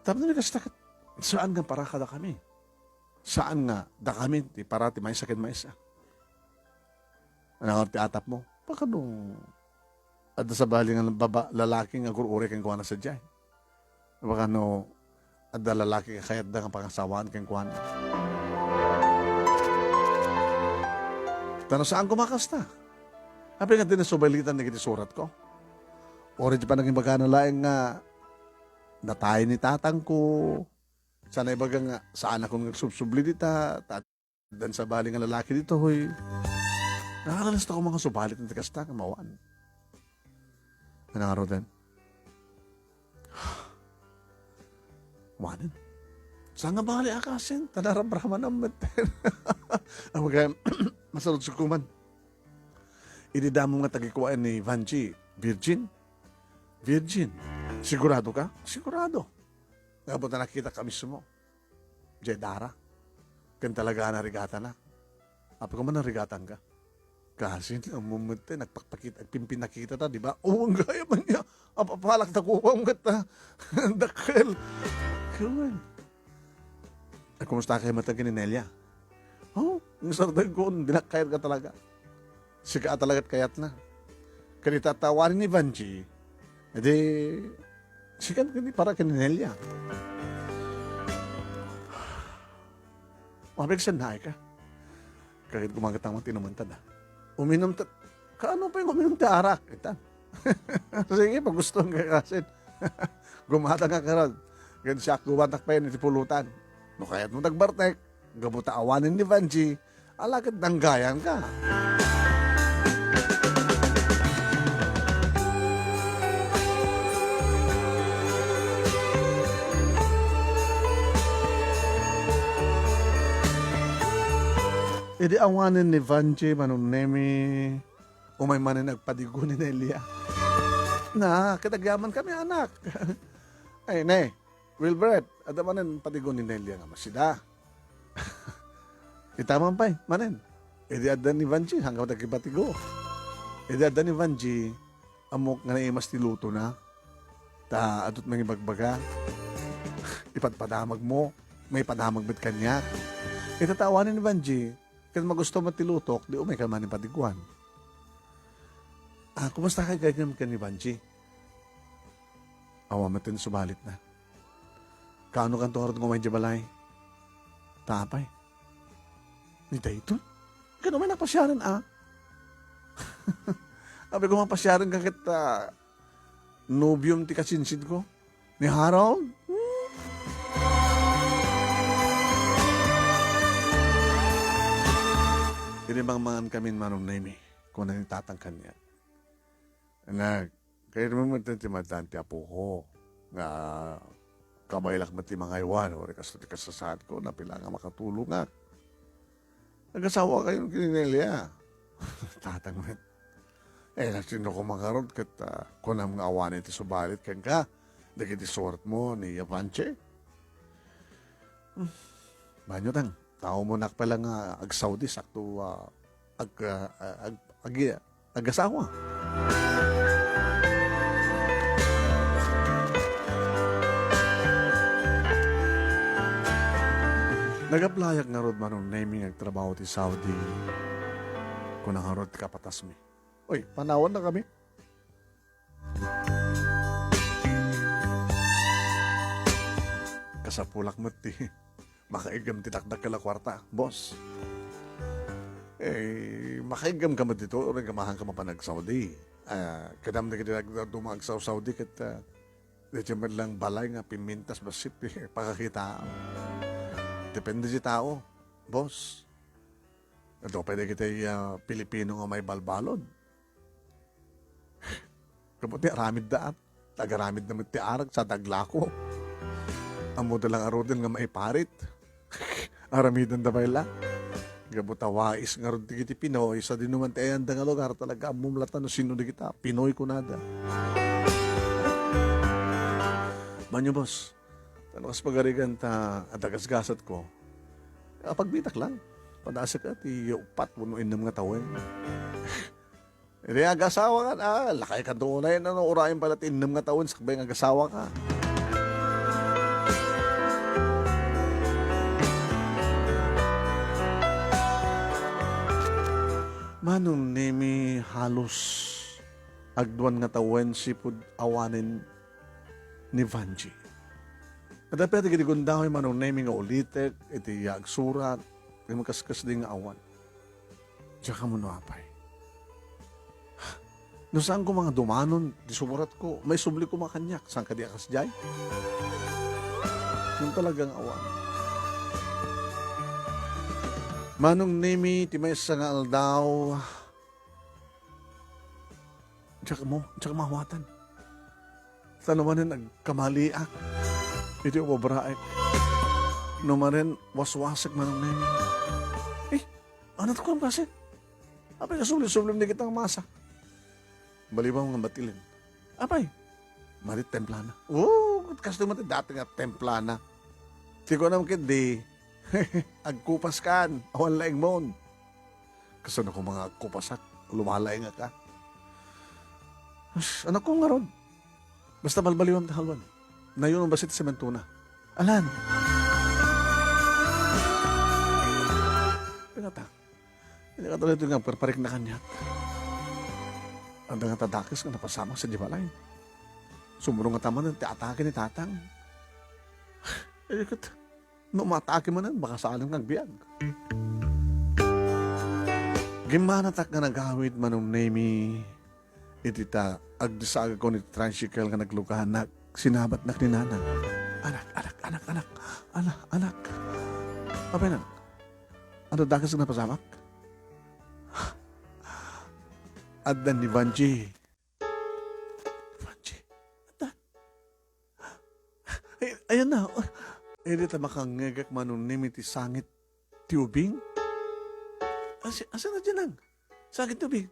Tapno ni kasta ket, saan nga para kadakami. Saan nga dakami ti para ti maysa ken maysa. Ania ngarud ti atapmo? Baka no adda sabali nga baba-, lalaki nga agur-uray kenkuana sadiay. Baka no adda lalaki nga kayatda nga pangasawaan kenkuana. Ta no saan koma kasta. Apay nga di nasubalitan dagiti suratko? Uray ti panagibagana laeng nga natay ni tatangko. Saan a ibaga nga, saanakon nga agsubsubli dita, ta addan sabali nga lalaki ditoy. Nakakalalas ta koma nga subalit iti kasta nga mawan. Ania ngaruden? Manen. Saan nga bali a kasin, ta narabraman met. Awagan, masarod sukuman. Idi damo nga tagikuan ni Vanji, virgin? Virgin. Sigurado ka? Sigurado. Nga buta nakita ka mismo. Jay dara. Ken talaga na rigatana. Apay koma narigatanka? Kasin, ammo met, nagpakpakit, agpimpinakita ta, di ba? O, ang gaya man niya. Apapalak ta kuwang met, ha? Dakkel. Kawan. Ay, kumusta kayo matag ni Nelia? Oh, ang sardag ko, dinakkel ka talaga. Sika talaga kayat na. Kanita tawarin ni Vanji, edi, sikan kani para kani Nelia. Mapigsan na ka. Kagid kumagatang mo, tinuman ta da. Uminom ta, kaano pa yung uminom ti arak? Ita. Sige, pagustuhan ka kasin. Gumata nga karod. Kagid siya, kumatak pa yun, iti pulutan. No kayat mo tagbartek, gabuta awanin ni Vanji, alagad nanggayan ka. Idi awanen ni Vanji, Manong Nemi, umay manen agpadigo ni Nelia. Na, ket agyaman kami, anak. Ay, ne, Wilbert, adda manen padigo ni Nelia nga masida. Itaman pay, manen. Idi adda ni Vanji, hanggang nagkipatigo. Idi adda ni Vanji, ammok nga naimas ti lutona. Ta adut mangibagbaga. Ipadpadamag mo, maipadamag met kaniak. Itatawanan ni Vanji, ken magusto met ti lutok, di umay ka manen padiguan. Ah, kumusta kay gayam ken ni Vanji? Awa met ti subalit na. Kaano kanto ngarud nga umay di balay? Ta apay? Ni daytoy? Ket umay napasiaren, a? Abi ko, mapasiaren ka ket, ah, nobiom ti kasinsinko? Ni Harold? Hmm? Idi mangmangan kami ni Manong Nemi, kuna ni Tatang kaniak, "Anak, kayatmo met ti madan ti apoko, nga kabaelak met ti mangaywan, uray kasto ti kasasaadko, napila nga makatulongak. Nagasawa kayo ken ni Nelia." Tatang met, "Eh, nasino koma ngarud ket, ah, kunam nga awanen ti subalit kenka dagiti suratmo ni Yapanche?" Hmm. Banyo tang, tao mo nak pala nga ag-Saudi, sakto, ah, ag-, ah, ag-, ag-, agasawa. Nag-applyak ngarud Manong Nemi nga agtrabaho ti Saudi. Kuna ngarud ti kapatasmi, "Uy, panawanna kami." Kasapulak met ti makaiggem ti dakdakkel a kuarta, boss. Eh, makaiggem ka met dito, uray gamahan ka mapan ag-Saudi. Ah, kadam dagiti nagdaduma ag-Saudi ket, ah, di met lang balay nga pimintas bassit ti pakakita. Depende ti tao, boss. Adu pay dagiti, ah, Pilipino nga maibalbalud. Gapu ti aramidda, at agaramidda met ti arag sa daglako. Ammoda lang ngaruden nga maiparit. Aramidenda pay la. Gapu ta wais ngarud dagiti Pinoy, sa dinuman ti ayanda nga lugar, talaga ammom latta no sino dagita. Pinoy kunada. Banyo, boss. Tano kas pagarigan ta adda gasgasatko. Apagbitak lang. Padasek ti upat wenno innem nga tawen. Idi agasawa ka, ah, lakay ka dunay, no, urayen pala ti innem nga tawen sakbay nga agasawa ka. Manong Nemi, halos agduan nga tawen sipud awanen ni Vanji. Adda pay dagiti gundaway Manong Nemi nga ulitek iti agsurat, ken makaskasdi nga awan. Diak ammo no apay. No saan koma nga dumanon ti sumuratko, maisubli koma kaniak, saan kadi a kasdiay? Ngem talaga nga awan. Manong Nemi, ti maysa nga aldaw, diak mo, diak maawatan. Ta no manen agkamaliak iti obraek, no manen waswasek Manong Nemi. Eh, anat ko ang kasi? Apay, kasubli-sublim ni kitang masa. Balibaw nga matilin. Apay, madi templana. Oh, kastoy met dati nga templana. Ti kunam ket di, agkupas kan, awan laeng mon. Kasano ko mga agkupasak? Lumalaeng ka. As, anak ko ngarud. Basta balbaliwam ta halwan. Nayon bassit ti sementona. Alan. Pinata. Hindi ka tuloy nga perparik na kaniak. Anda nga tadakes nga napasamak sa di balay. Sumurong nga taman ti atake ni tatang. Eh, ket, no matake manen, baka saan nga agbiag. Gimmanatak nga nagawid Manong Nemi iti ta agdisagakon iti tricycle nga nagluganak, sinabatnak ni Nanang. Anak, anak, anak, anak. Anak, anak. Apay, nak? Ano dakes nga napasamak? Adda ni Vanji. Vanji. Adda. Ay, ayan na. Ay, di ta makangngegak Manong Nemi ti sangit ti ubing. Asi, asa na dyan ang sangit ti ubing?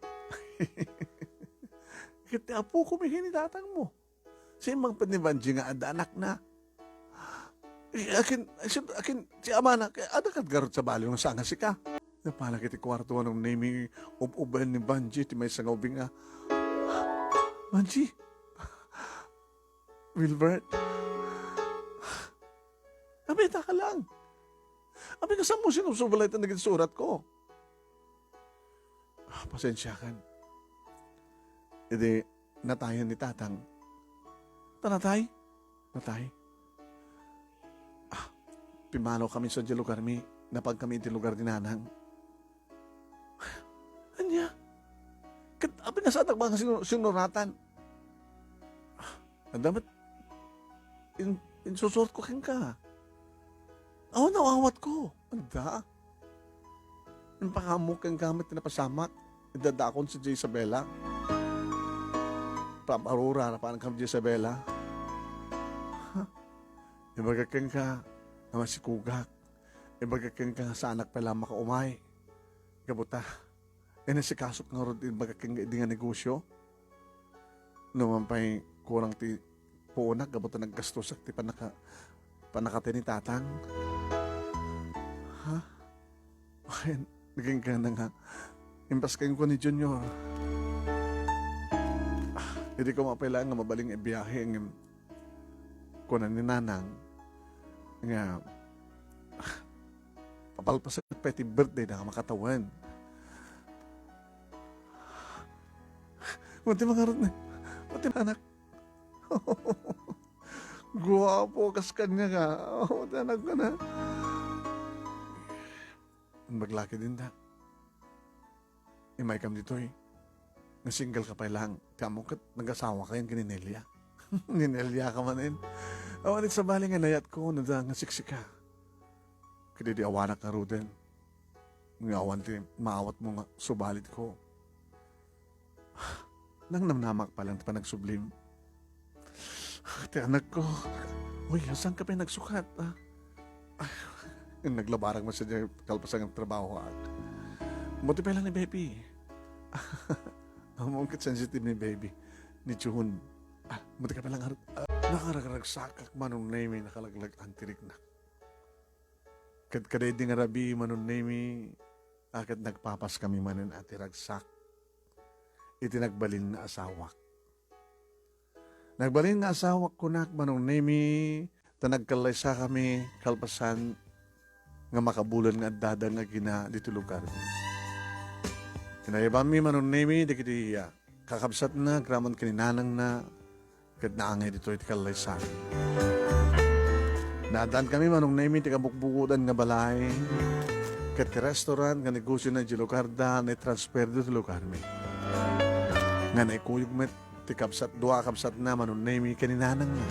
Ket ti apo ko, mihi ni tatang mo. Simmangpet ni Vanji nga adda anakna. Eh, akin, akin, akin, ti amana, kay adda kad garud sa baliw nga saan nga sika. Napalak iti kuarto Manong Nemi, ub-uben ni Vanji, ti maysa nga ubing nga, "Vanji! Wilbert! Apay, taka lang! Apay, kasano mo sinubsubay dagiti surat ko?" Ah, pasensiakan. Idi natayen ni tatang. Ta natay? Natay. Ah, pimmanaw kami sa di lugar mi. Napag kami iti lugar ni nanang. Ket apay nga saannak nga sinu-, sinuratan? Adda met in-, insusuratko kenka. Awan no awatko. Adda. Impakamok kenka met ti napasamak. Iddadakon sidi Isabela. Paparura na panak kenka sidi Isabela. Ha? Ibagak kenka nga masikugak. Ibagak kenka nga saanak pay la makaumay. Gapu ta, inasikasok ngarud ibagak kenka idi nga negosio. No man pay kurang ti puonak gapu ta naggastosak ti pannaka-, pannakatay ni tatang. Ha? Wen, nagingga na nga. Impas kenka ni Junior. Ah, idi koma pay laeng nga mabalin nga ibiyahe, ngem kuna ni Nanang nga, ah, papalpasen pay ti birthday na nga makatawen. Mati mangarot na. Mati anak. Guapo, kas kaniak. Oh, ti anak ko na. Imbag la ket inda. Imaykam ditoy. Nga single ka pay laeng. Ti ammok ket nagasawa ka ken ni Nelia. Ni Nelia ka manen. Awan it sabali nga nayatko no adda nga siksika. Ket idi awanak ngaruden. Nga awan ti maawatmo nga subalitko. Nangnamnamak pay laeng ti panagsublim. Ti anakko. Uy, saanka pay nagsukat, ah? Ay, naglabarak man sadiay kalpasan nga trabahoak. Buti pay laeng ni Baby. Ammom ket sensitive ni Baby. Ni June. Ah, buti ka pay laeng, ah, nakaragragsakak, Manong Nemy, nakalaglag-an ti riknak. Ket kadaydi nga rabii, Manong Nemy, a, ket nagpapaskami manen a ti ragsak iti nagbalin nga asawak. Nagbalin nga asawak, kunak, Manong Nemy, ta nagkallaysakami kalpasan nga makabulan nga addada nga agina ditoy lugarmi. Inayabanmi, Manong Nemy, dagiti, a, kakabsatna agraman ken ni nanangna, ket naangay ditoy ti kallaysami. Naaddankami, Manong Nemy, ti kabukbukodan nga balay, ket ti restaurant nga negosiona idiay lugarda, naitransfer ditoy lugarmi. Nga naikuyog met ti kabsat, dua a kabsatna, Manong Nemy, ken ni nanangna.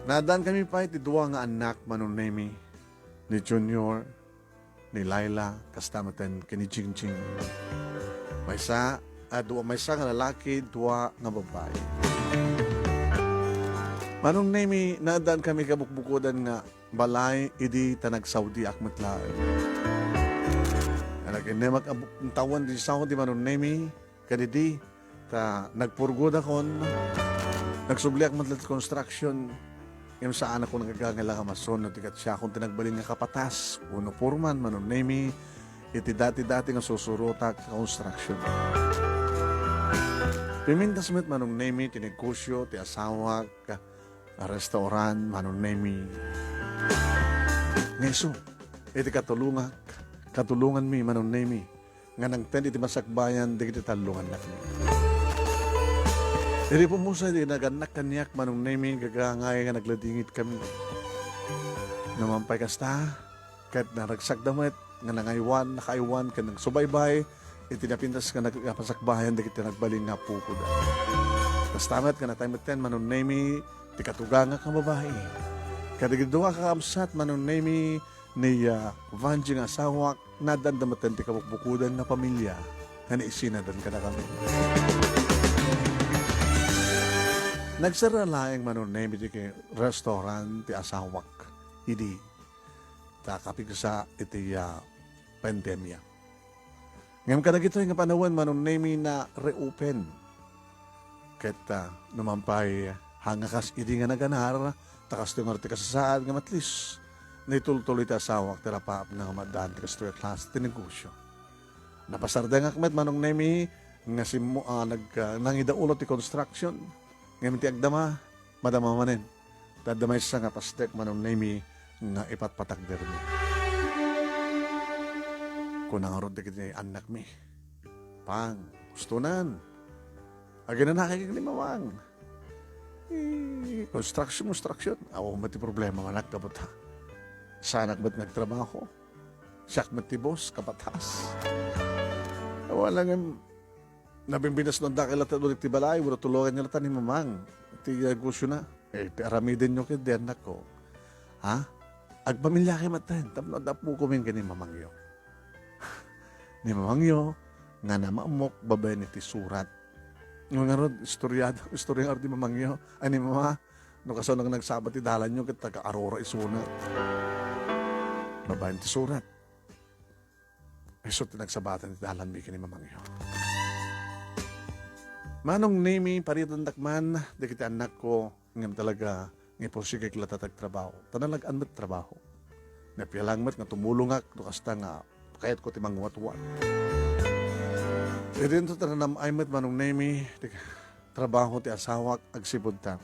Naaddankami pay ti dua nga annak, Manong Nemy, ni Junior, ni Laila, kasta metten ken ni Jingjing. Maysa, a, dua, maysa nga lalaki, dua nga babbai. Manong Nemy, naaddaankami kabukbukodan nga balay idi ta nagsaudiak met laeng. Nga nag-innemak a bu-, tawen di Saudi, Manong Nemy, kadidi, ta nagpurgodakon, nagsubliak met laeng ti construction, ngem saanakon nga agangay la nga mason no ti katsiakon ti nagbalin nga kapatas wenno foreman, Manong Nemy, iti dati-dati nga susurotak nga construction. Pimintas met, Manong Nemy, ti negosio ti asawak, a restaurant, Manong Nemy. Nga isu, iti katulongak, katulonganmi, Manong Nemy, nga nangted iti masakbayan dagiti tallo nga annakmi. Idi pummusa iti nagannak kaniak, Manong Nemy, agangay nga nagladingitkami. No man pay kasta, ket naragsakda met nga nangaywan, nakaaywan, ken nagsubaybay iti napintas nga nag-, napasakbayan dagiti nagbalin nga apokoda. Kasta met nga natay metten, Manong Nemy, ti katugangak nga babai. Kadagiti dua a kakabsat, Manong Nemy, ni, a, Vanjie nga asawak, naaddanda metten ti kabukbukodan nga pamilia nga naisinadan kadakami. Nagsarra laeng, Manong Nemy, ti restaurant ti asawak idi ta kapigsa iti, a, pandemia. Ngem kadagitoy nga panawen, Manong Nemy, na-reopen. Ket, a, no man pay, haan nga kas idi nga naganar, ta kastoy ngarud ti kasasaad nga at least naitultuloy ti asawak ti rapaapna nga maaddaan ti kastoy a klase ti negosio. Napasardengak met, Manong Nemy, nga simmo-, a, nag-, a, nangidaulo ti construction. Ngem ti agdama, madama manen. Ta adda maysa nga pastek, Manong Nemy, nga ipatpatakdermi. Kuna ngarud dagiti annakmi, "Pang, ustonan. Aginanakay ni Mamang. Eh, construction, construction. Awan met ti problema, anak, gapu ta saanak met nga agtrabaho. Siak met ti boss, kapatas. Awan lang, em, nabimbinas no dakkel latta dagiti balay, wenno tulongan nga latta ni Mamang. Ti negosyona. Eh, piaramidenyo ketdi, annakko. Ha? Agpamiliakay met ten, tapno adda apokami ken ni Mamangyo. Ni Mamangyo, nga namammok babaen iti surat. Nga ngarud, istorya, istorya ngarud ni Mamangyo. Ay, ni Mama, no kasano nga nagsaba ti dalanyo, ket taga Aurora isuna. Babaen ti surat. Isu ti nagsabatan ti dalanmi ken ni Mamangyo. Manong Nemi, paridandak man dagiti annakko, ngem talaga nga ipursigi latta ti agtrabaho. Ta nalagan met trabaho. Napialang met nga tumulongak no kasta nga kayatko ti mangwatwat. Idinto ta nanam-ay met, Manong Nemi, ti trabaho ti asawak agsipud ta.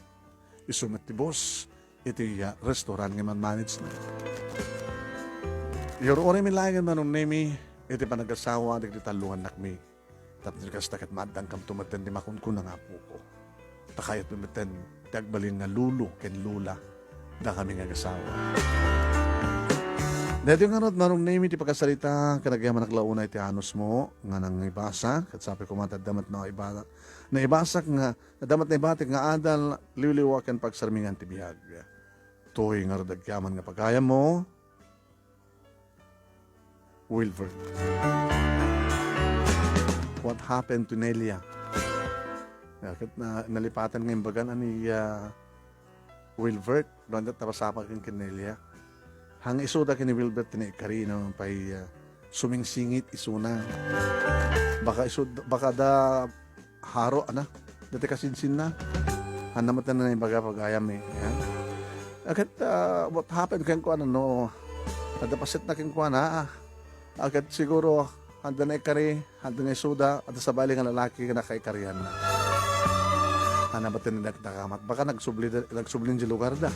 Isu met ti boss iti, ah, restaurant nga man-manage na. Iyur-uraymi laengen, Manong Nemi, iti panagasawa dagiti tallo nga annakmi. Tapno kasta ket maaddangkamto metten ti makunkuna nga apoko. Ta kayatmi metten ti agbalin nga lolo ken lola dakami nga agasawa. Daytoy ngarud, Manong Nemi, ti pakasarita, ken agyamanak la unay ti anusmo nga nangibasa, ket sapay koma ti adda met naiba-, naibasak nga Nadamot na ibatik nga adal, liwliwa ken pagsarmingan ti biag. Toy ngarud agyaman nga pagayammo, Wilbert. What happened to Nelia? Ya, ket na, nalipatan nga imbagan ni, ah, Wilbert, no, anda ta pasapag ken Nelia. Hang isuda ken ni Wilbert ti naikari, no, pay, ah, sumingsingit isuna. Baka isu, baka da haro, ana, dati kasinsinna. Hanna met na naibaga pagayam, eh. Yan. Aket, ah, what happened kenkuana, no? Adda paset na kenkuana, ah. Aket siguro, handa na ikari, handa na isuda, adda sabali nga lalaki nga nakaikarian na. Hanna met na nagdakamat. Baka nagsubli, nagsubli di lugar da.